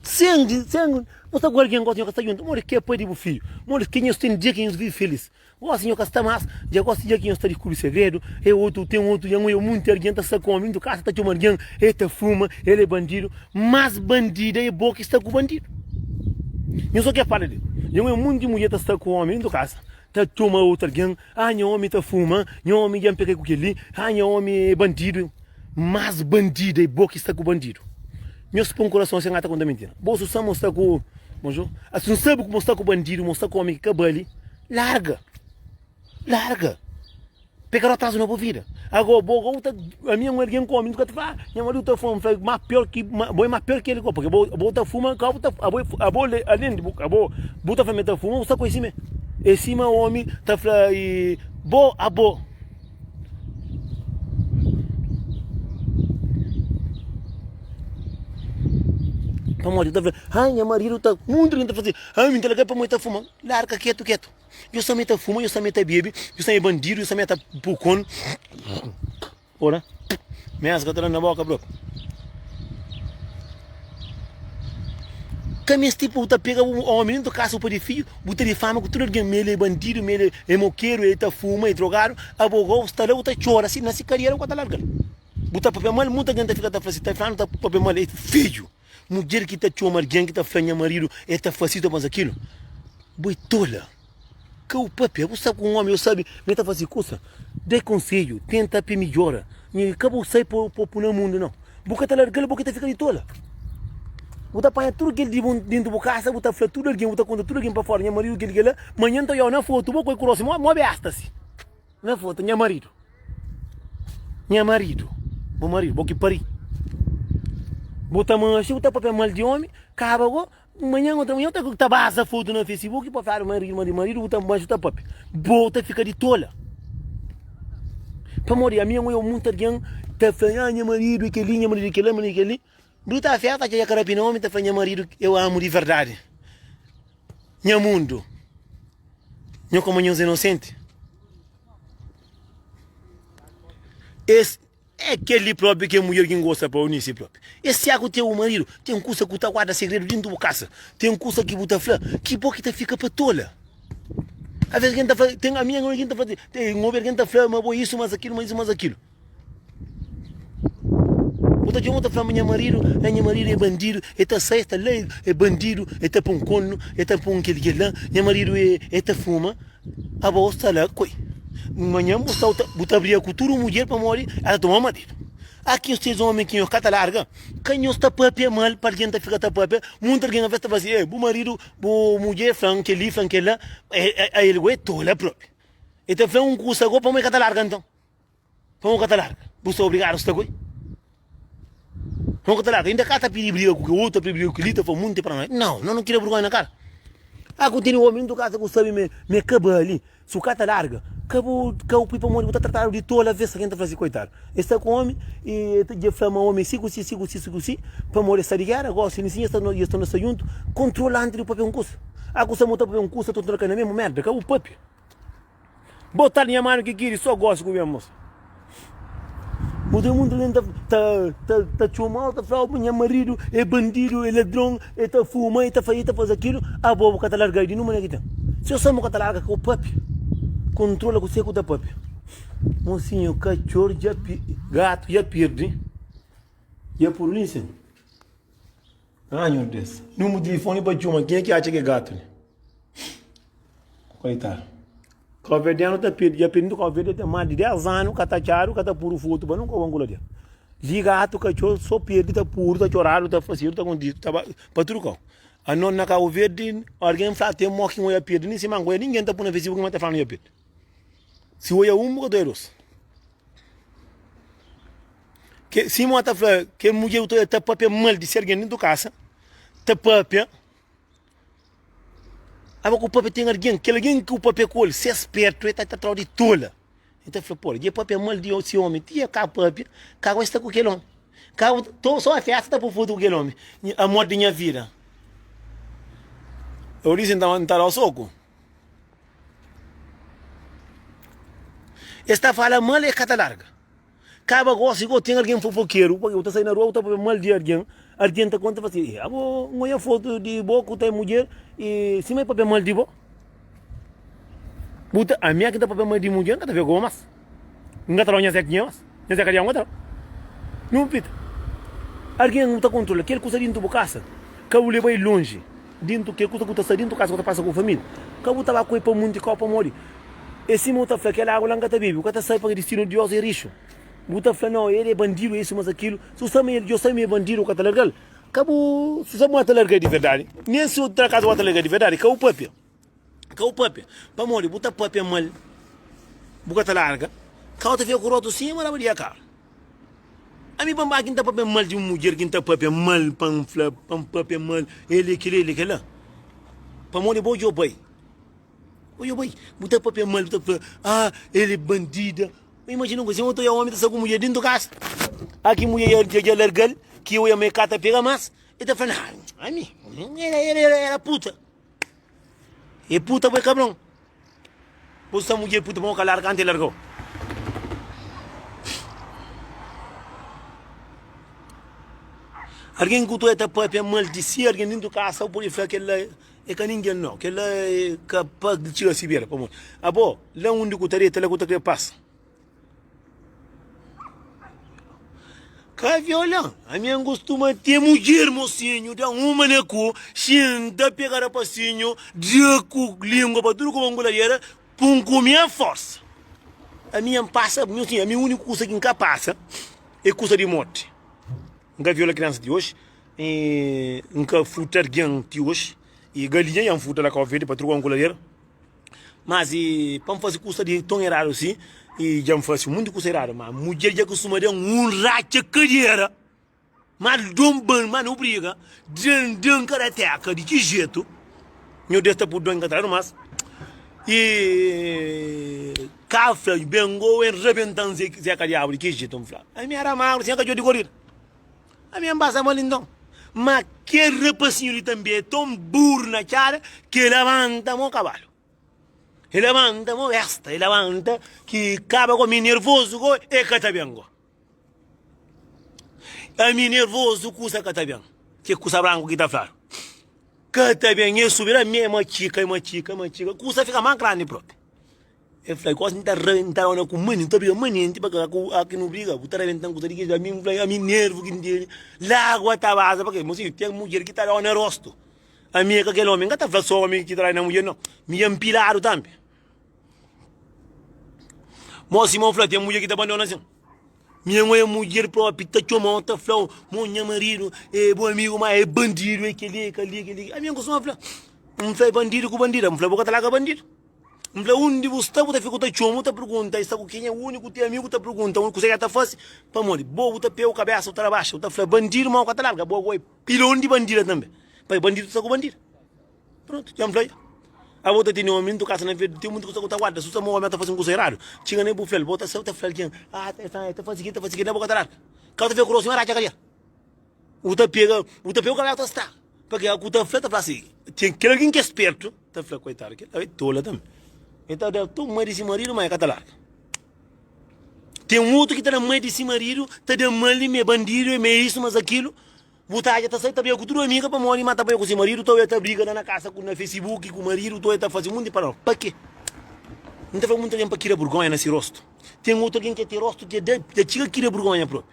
Sen, sen, bu sta ku algen gosi nho ka sta djuntu, modi ki é pai di bu fidju, modi ki nhos ten dia ki nhos vive felis. Gosi nho ka sta mas, dja gosi dja ki nhos ta diskubri segredu, e otu, ten otu, dja nho munti algen ta sta ku omi, dintu kasa ta txoma algen, e ta fuma, el é bandidu, mas bandida é bo ki sta ku bandidu. Nho so ke fala li, dja nho munti mudjer ta sta ku omi dintu kasa, ta txoma otu algen, ah nha omi ta fuma, nha omi dja N pega ku kel-li, ah nha omi é bandidu. Más bandida é bo ki sta ku bandidu. Nhos pon kurason sen ata konta mintira. Bo su sa mo sta ku Bonjour. Asi n sabe ku mo sta ku bandidu, mo sta ku omi ki ka bali, larga. Larga. Peka atrazu na bo vida. Ago bo go ta ami un algen ku omi nu ka ta fla ah nha maridu ta fuma, N fla ma pior ki bo é ma pior ki el purki bo bo ta fuma ka bu ta abo abo alen di bu abo bu ta fla ma el ta fuma bu sta ku el sima é sima omi ta fla i bo abo. Pamodi bu ta fla ah nha maridu ta munti algen ta fla si ah mi ta larga pamodi el ta fuma larga ketu ketu. Nhos tanbe ta fuma, nhos tanbe ta bebe, nhos tanbe é bandidu, nhos tanbe ta pui konu. Ora, mesa ka ta da na boka propi. Ka meste pa bu ta pega bu omi dentu kasa bu padi fidju, bu ta difama ku tudu algen, ma el é bandidu, ma el é mokeru, el ta fuma, el é drogadu, abo gosi bu sta la bu ta txora si na si kariera bu ka ta larga-l. Bu ta papia mal, mutu algen ta fika ta fla si, ta fla-nu ta papia mal, é fidju. Mudjer ki ta txoma algen ki ta fla nha maridu el ta fase ta fase akilu bo é tola ka bu papia bu sabe ku un omi bu sabe ma el ta fase kusa da konsedju tenta pa midjora ka bu sai pa pui na mundu nau bu ka ta largal bo ki ta fika di tola bu ta panha tudu kel di dentu bu kasa bu ta fla tudu algen bu ta konta tudu algen pa fora nha maridu kel kela manhan N ta oiau na fotu bo ku el ku rostu mo besta si. Na foto, nha maridu. Nha maridu. Bu maridu, bo ki pari. Bu ta manxe, bu ta papia mal di omi, kaba go, manhan otra manhan, ta ta baza foto na Facebook pa fladu maridu, maridu, maridu, bu ta manxe, bu ta papia. Bo ta fika di tola. Pamodi ami N oiu munti algen ta fla, ah, nha maridu é kel-li, nha maridu é kel-la, nha maridu é kel-li. Bu ta festa, txadja karapina omi ta fla, nha maridu eu amu di verdadi. Nha mundu. Nho koma nhos inosenti. Es é kel-li própi ki é mudjer ki N gosta pa Eunice própi. Es Tiagu teu maridu ten kusa ku ta guarda segredu dintu bu kasa. Ten kusa ki bu ta fla ki bo ki ta fika pa tola. Aves algen ta fla, ten ami algen ta fla, ten obi algen ta fla ma bo isu, mas akilu, ma isu, mas akilu. Bu ta djobe, bu ta fla ma nha maridu, eh, nha maridu é bandidu, el ta sai, el ta la, é bandidu, el ta pô-m kornu, el ta pô-m kel kel la, nha maridu é, el ta fuma. Abo sta la koi. Manhan bu sta, bu ta briga ku tudu mudjer pamodi el ta toma maridu. Aki nhos ses omi ki nhos ka ta larga, ka nhos ta papia mal pa algen ta fika ta papia. Munti algen aves ta fla si, eh, bu maridu, bu mudjer fla-m kel-li, fla-m kel-la, el go é tola propi. El ta fla un kusa go pamodi el ka ta larga nton. Pamo ka ta larga. Bu sta obrigadu sta ku el. Pamo ka ta larga. Inda ka ta pidi briga ku kel otu, ta pidi briga ku kel-li, ta fla munti pa nós. Nau, nós no kre burgonha na kara. Ah, ku tene omi dentu kasa ku sabi me me ka bali, su ka ta larga, ka bu ka bu pui pamodi bu ta tratadu di tola ves algen ta fla si koitadu. E sta ku omi i e ta dja fla ma omi si ku si, si ku si, si ku si, pamodi e sta di gera gosi, nisin e sta e sta no sta juntu, kontrola antis di bu papia un kusa. Ah, ku sa mu ta papia un kusa, ta torna kai na mesmu merda, ka bu papia. Bo tal nha manu ki kiri so gosi ku ben mos. Bu ten muntu algen ta ta ta ta txomau ta flau ma nha maridu é bandidu, é ladron, é ta fuma, é ta faze, é ta faze akilu, abo bu ka ta larga-l di numa manera ki ten. Si osa bu ka ta larga ka bu papia, kontrola kuse ku ta papia. Mosinhu katxor dja pi gatu dja pirdi, dja pudu li sin. Ah nhor Deus, numeru di tilifoni pa txoma kenha ki atxa ke gatu li. Koitadu. Kauverdianu ta perde, dja perde Kau Verdi ten más di 10 anu ka ta atxadu, ka ta puru fotu pa nunka banku la dia. Li gatu, katxor so perde ta puru, ta txoradu, ta fasidu, ta kontisidu, ta ba pa tudu kau. Anos na Kau Verdi, algen fla ten moki ki oia perde, nin si man oia ningen ta pui na Facebook ma ta fla no ia perde. Si oia un bu ka ta oia dos. Ke sima ta fla kel mudjer ku ta ta papia mal di se algen dentu kasa, ta papia. Aba ku papia ten algen, kel algen ki ku papia ku el, se é spertu, el ta ta trau di tola. El ta fla, pô, dja papia mal di si omi, ti el ka papia, ka gosta ku kel omi. Ka to so festa ta pô fotu ku kel omi. Amor di nha vida. Eu disse, então, N ta dau soku. Es ta fala mal, es ka ta larga. Kaba gosi go ten algen fofokeru, pabia bu ta sai na rua bu ta papia mal di algen, algen ta konta fala si, abo N oia fotu di bo ku ta mudjer i sima i papia mal di bo. Bu ta, ami ki ta papia mal di mudjer N ka ta fika ku bo mas. N ka ta dau nha Zé dinheru mas, nha Zé ka diau N ka ta dau. Nu pita. Algen bu ta kontrola kel kusa dintu bu kasa, ka bu leba el lonji. Dintu kel kusa ku ta sta dintu kasa ku ta pasa ku familia, ka bu ta ba ku el pa munti kau pamodi É sima bu ta fla, Kel agu la N ka ta bebe. Bu ka ta sabe pabia distinu di Deus é rixu. Bu ta fla, Nau, el é bandidu, é isu, mas akilu. Si bu sabe ma el, Deus sabe ma el é bandidu, bu ka ta larga-l. Ka bu, si bu sabe ma bu ta larga-l di verdadi, nen si bu ta kaza bu ta larga-l di verdadi, ka bu papia. Ka bu papia. Pamodi bu ta papia mal, bu ka ta larga. Kau ta fika ku rotu sima raba di akar. Ami pa N ba ki N ta papia mal di un mudjer ki N ta papia mal pa N fla pa N papia mal el é kel-li el é kel-la. Pamodi bo djo bai. Bo djo bai. Bu ta papia mal bu ta fla ah el é bandida. Imajina un kuza, si un otu omi ta sta ku mudjer dintu kasa, aki mudjer dja dja larga-l ki oia ma el ka ta pega mas, el ta fla nah ami el era puta. É puta bo é kabron. Bo sta mudjer puta pa bo ka larga anti el largau. Algen ku ta papia mal di si algen dintu kasa bu pode fla kel-la é ka ningen nau, kel-la é ka pa txiga si bera. Pamodi abo la undi ku ta deta la ku ta kre pasa. Ka viola, ami N kustuma ten mudjer mosinhu da uma na ku xinta pega rapasinhu da ku lingua pa tudu ku banguladera pun kume a forsa. Ami N pasa, nhu sin, ami uniku kusa ki N ka pasa é kusa di morti. N ka viola kriansa ti oji, N ka furta algen ti oji, i galinha dja N furta la Kau Verdi pa tudu ku banguladera. Mas i pa N fase kusa di ton eradu si, i dja N fase munti kusa eradu, ma mudjer dja kustuma da-m un ratxa kadera, ma donba-m, ma nu briga, da-m da-m karateka di ki jetu, Nhor Deus ta purdua-m ka tradu mas, i ka fla ben go el rabenta-m zeka diabu di ki jetu, N fla, ami era magru sin ka djobe di korida. Ami N pasa mal inton. Ma kel rapasinhu li tanbe é ton buru na txada ki el labanta mo kabalu. El labanta mo besta, el labanta ki kaba ku ami nervozu go e ka ta ben go. Ami nervozu kusa ka ta ben. Ke kusa branku ki ta fladu. Ka ta ben, e subi la mi e matxika, e matxika, e matxika, kusa fika ma grandi propi. El fla, Gosi N ta rabenta ona ku mani, N ta briga manenti pa kila ku aki nu briga, bu ta rabenta-m kusa di ki ami N fla, ami nervu ki N tene, lagua ta baza pa ke? Mosinhu, ten mudjer ki ta da na rostu, ami é ka kel omi, N ka ta fla so omi ki ta da na mudjer nau, mi dja N piladu tambi. Mo Simon fla, ten mudjer ki ta bandona sin, mi N oia mudjer propi ta txoma-u ta fla-u, mo nha maridu é bu amigu ma é bandidu, é keli, é kali, é keli, ami N kustuma fla, N fla é bandidu ku bandida, N fla bu ka ta larga bandidu. N fla, Undi bu sta? Bu ta fika ta txoma, bu ta pergunta, E sta ku kenha? Úniku te amigu ta pergunta, Kuzê ki el ta fase? Pamodi bo bu ta pega bu kabésa, bu ta rabaxa, bu ta fla, Bandidu mau ka ta larga. Bo ago é pilon di bandida tanbe. Pai, bandidu ta sta ku bandida. Prontu, dja N fla dja. Abo ta tene omi ntu kasa na verde, ten munti kusa ku ta guarda. Si bu sta ma omi ta fase un kusa eradu, txiga na el bu fla-l, bo ta sta ta fla algen, Ah, el ta fase kila, el ta fase kila, bo ka ta larga. Ka bu ta fika ku rostu sima ratxa kadia. Bu ta pega, bu ta pega bu kabésa ta sta. Pake ku ta fla, ta fla si, ten kel algen ki é spertu, ta fla, koitadu, kel la é tola tanbe. El ta da ton mai di si maridu, ma el ka ta larga. Ten otu ki ta da mai di si maridu, ta da mal di mi é bandidu, mi é isu, mas akilu. Bu ta atxa ta sai ta briga ku tudu amiga pamodi ma ta bai ku si maridu, ta ta briga la na kasa ku na facebook ku maridu, ta ta faze munti palabra. Pa ke? N ta fla munti algen pa kria burgonha na si rostu. Ten otu algen ki ten rostu ki da txiga kria burgonha propi.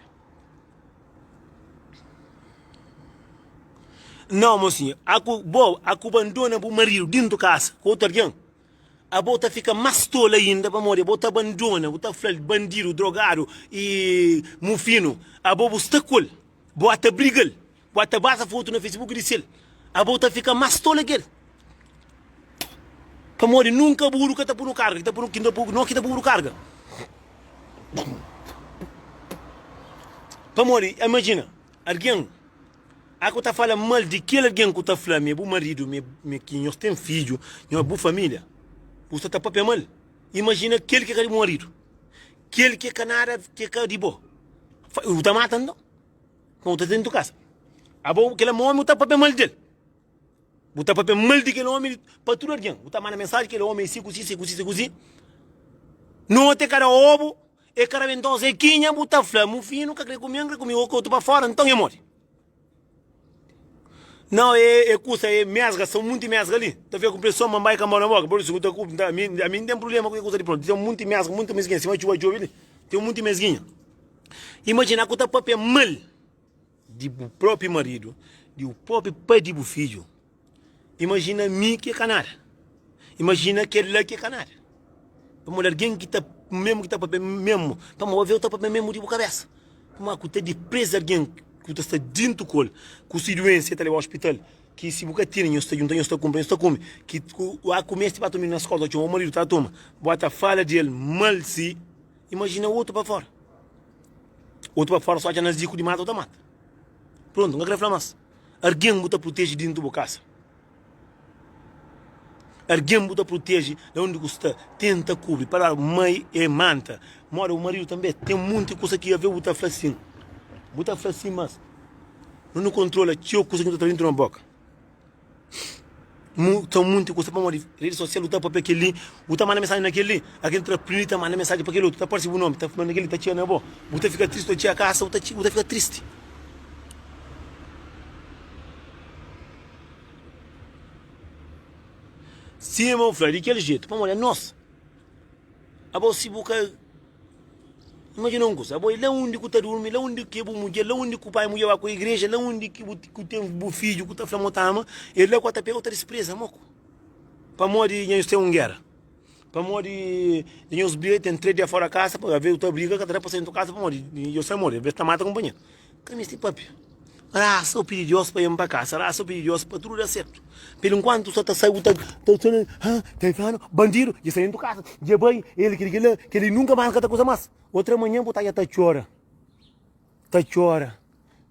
Nau, mosinha, aku bo, aku bandona bu maridu dintu kasa ku otu algen, abo ta fika más tola inda, pamodi abo ta bandona, bu ta fla-l bandidu, drogadu i mufinu, abo bu sta ku el, bu ata briga-l, bu ata baza fotu na facebook di sel, abo ta fika más tola ki el. Pamodi nunka buru ka ta punu karga, ki ta punu, ki ta punu, no ki ta punu karga. Pamodi, imajina, algen a ku ta fala mal di kel algen ku ta fla ma é bu maridu, ma é ki nhos ten fidju, nhos bu família, bu sta ta papia mal. Imajina kel ki ka di bu maridu, kel ki ka nada, ki ka di bo. Bu ta mata nton? Bu ta dentu kasa. Abo kel omi bu ta papia mal del. Bu ta papia mal di kel omi pa tudu algen. Bu ta manda mensaji kel omi é si ku si, si ku si, si ku si. Noti kada obu e kada bentosa e kinha bu ta fla mufinu ka kre kume, N kre kume o otu pa fora, nton e modi. Nau e e kusa e mesga, são munti mesga li. Ta fika ku preson ma N bai kanbau na boka. Por isu ku ta ku ami ami N ten prublema ku e kusa di prontu. Ten munti mesga, munti mesguinha sima txuba txobe li. Ten munti mesguinha. Imajina ku ta papia mal. Di bu propi maridu, di bu propi pai di bu fidju. Imajina mi ki é ka nada. Imajina kel-la ki é ka nada. Pamodi algen ki ta, memu ki ta papia memu, pamodi aves ta papia memu di bu kabesa. Pamodi ku ta dipreza algen ku ta sta dintu ku el, ku si duensa el ta leba ospital, ki si bu ka tene nhos ta djunta, nhos ta kunpra, nhos ta kume, ki a ku meste ba toma na skola, ta txoma bu maridu ta toma, bu ta fala di el mal si. Imajina otu pa fora. Otu pa fora so atxa na ziku di mata, bu ta mata. Prontu, N ka kre fla mas. Argen bu ta proteje dintu bu kasa. Argen bu ta proteje na undi ku sta. Tenta kubri. Palavra mai e manta. Moda bu maridu tanbe ten munti kusa ki ave bu ta fla sin. Bu ta fla sin mas no nu kontrola txeu kusa ki nu ta tra dintu no boka. Mu ta munti kusa pamodi redi sosial bu ta papia kel-li, bu ta manda mensaji na kel-li, algen tra print ta manda mensaji pa kel otu, ta parse bu nomi, ta manda kel-li ta txega na bo, bu ta fika tristi, bu ta txega kasa bu ta bu ta fika tristi. Sima bu fla di kel jetu, pamodi anos, abo si bu ka. Imajina un kusa, abo é la undi ku ta durmi, la undi ki é bu mudjer, la undi ku pai mudjer ba ku igreja, la undi ki bu ku ten bu fidju ku ta fla ma ta ama, é la ku ta pega u ta dispreza moku. Pamodi nha nhos ten un gera, pamodi nha nhos briga ten 3 dia fora kasa, pa aves u ta briga ka ta da pa sai ntu kasa pamodi nhos ta mori, aves ta mata kunpanheru. Ka meste papia. Rasa u pidi Dios pa N pa kasa, rasa u pidi Dios pa tudu da sertu. Pelu nkuantu sa ta sai bu ta ta ha ta flanu bandidu dja sai dentu kasa, dja bai el kili kila, kili nunka mas ka ta kusa mas. Otra manhan bu ta dja ta txora, ta txora,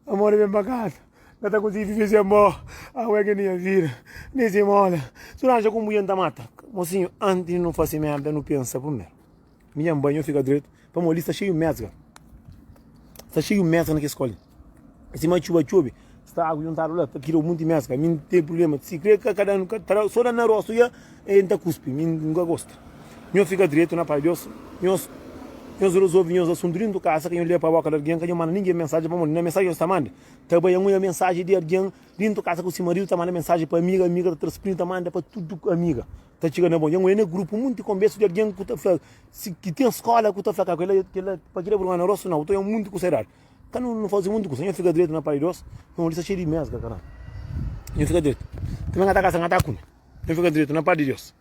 amor ben pa kasa, N ka ta konsigi vive sen bo, awe ki nha vida, nisi mola, su ranja ku mulher N ta mata. Mosinhu, antis di nu fasi merda nu pensa primeru. Mi nha banho fika dretu pamodi li sta xeiu mesga sta xeiu mesga na kes skola li sima txuba txobe sta agu juntadu la ta kria un monti mesga mi N ten prublema si kre ka ka danu ka ta so da na rostu ya N ta kuspi mi N ka gosta nho fika dretu na paz di Deus nhos nhos rezolvi nhos asuntu dintu kasa ka nho leba pa boka di algen ka nho manda ningen mensaji pamodi na mensaji ki nhos ta manda ta bai un mensaji di algen dintu kasa ku si maridu ta manda mensaji pa amiga amiga ta tra ta manda pa tudu amiga. Ta txiga na bo dja N oia na grupu munti konbersu di algen ku ta fla si ki ten skola ku ta fla ka kela kela pa kila burgonha na rostu nau ta oia munti kusa eradu ka nu nu fasi munti kusa nho fika dretu na pai di Deus nho li sta xeiu di mesga karamba nho fika dretu tanbe nka ta kasa nka ta kume nho fika dretu na pai di Deus.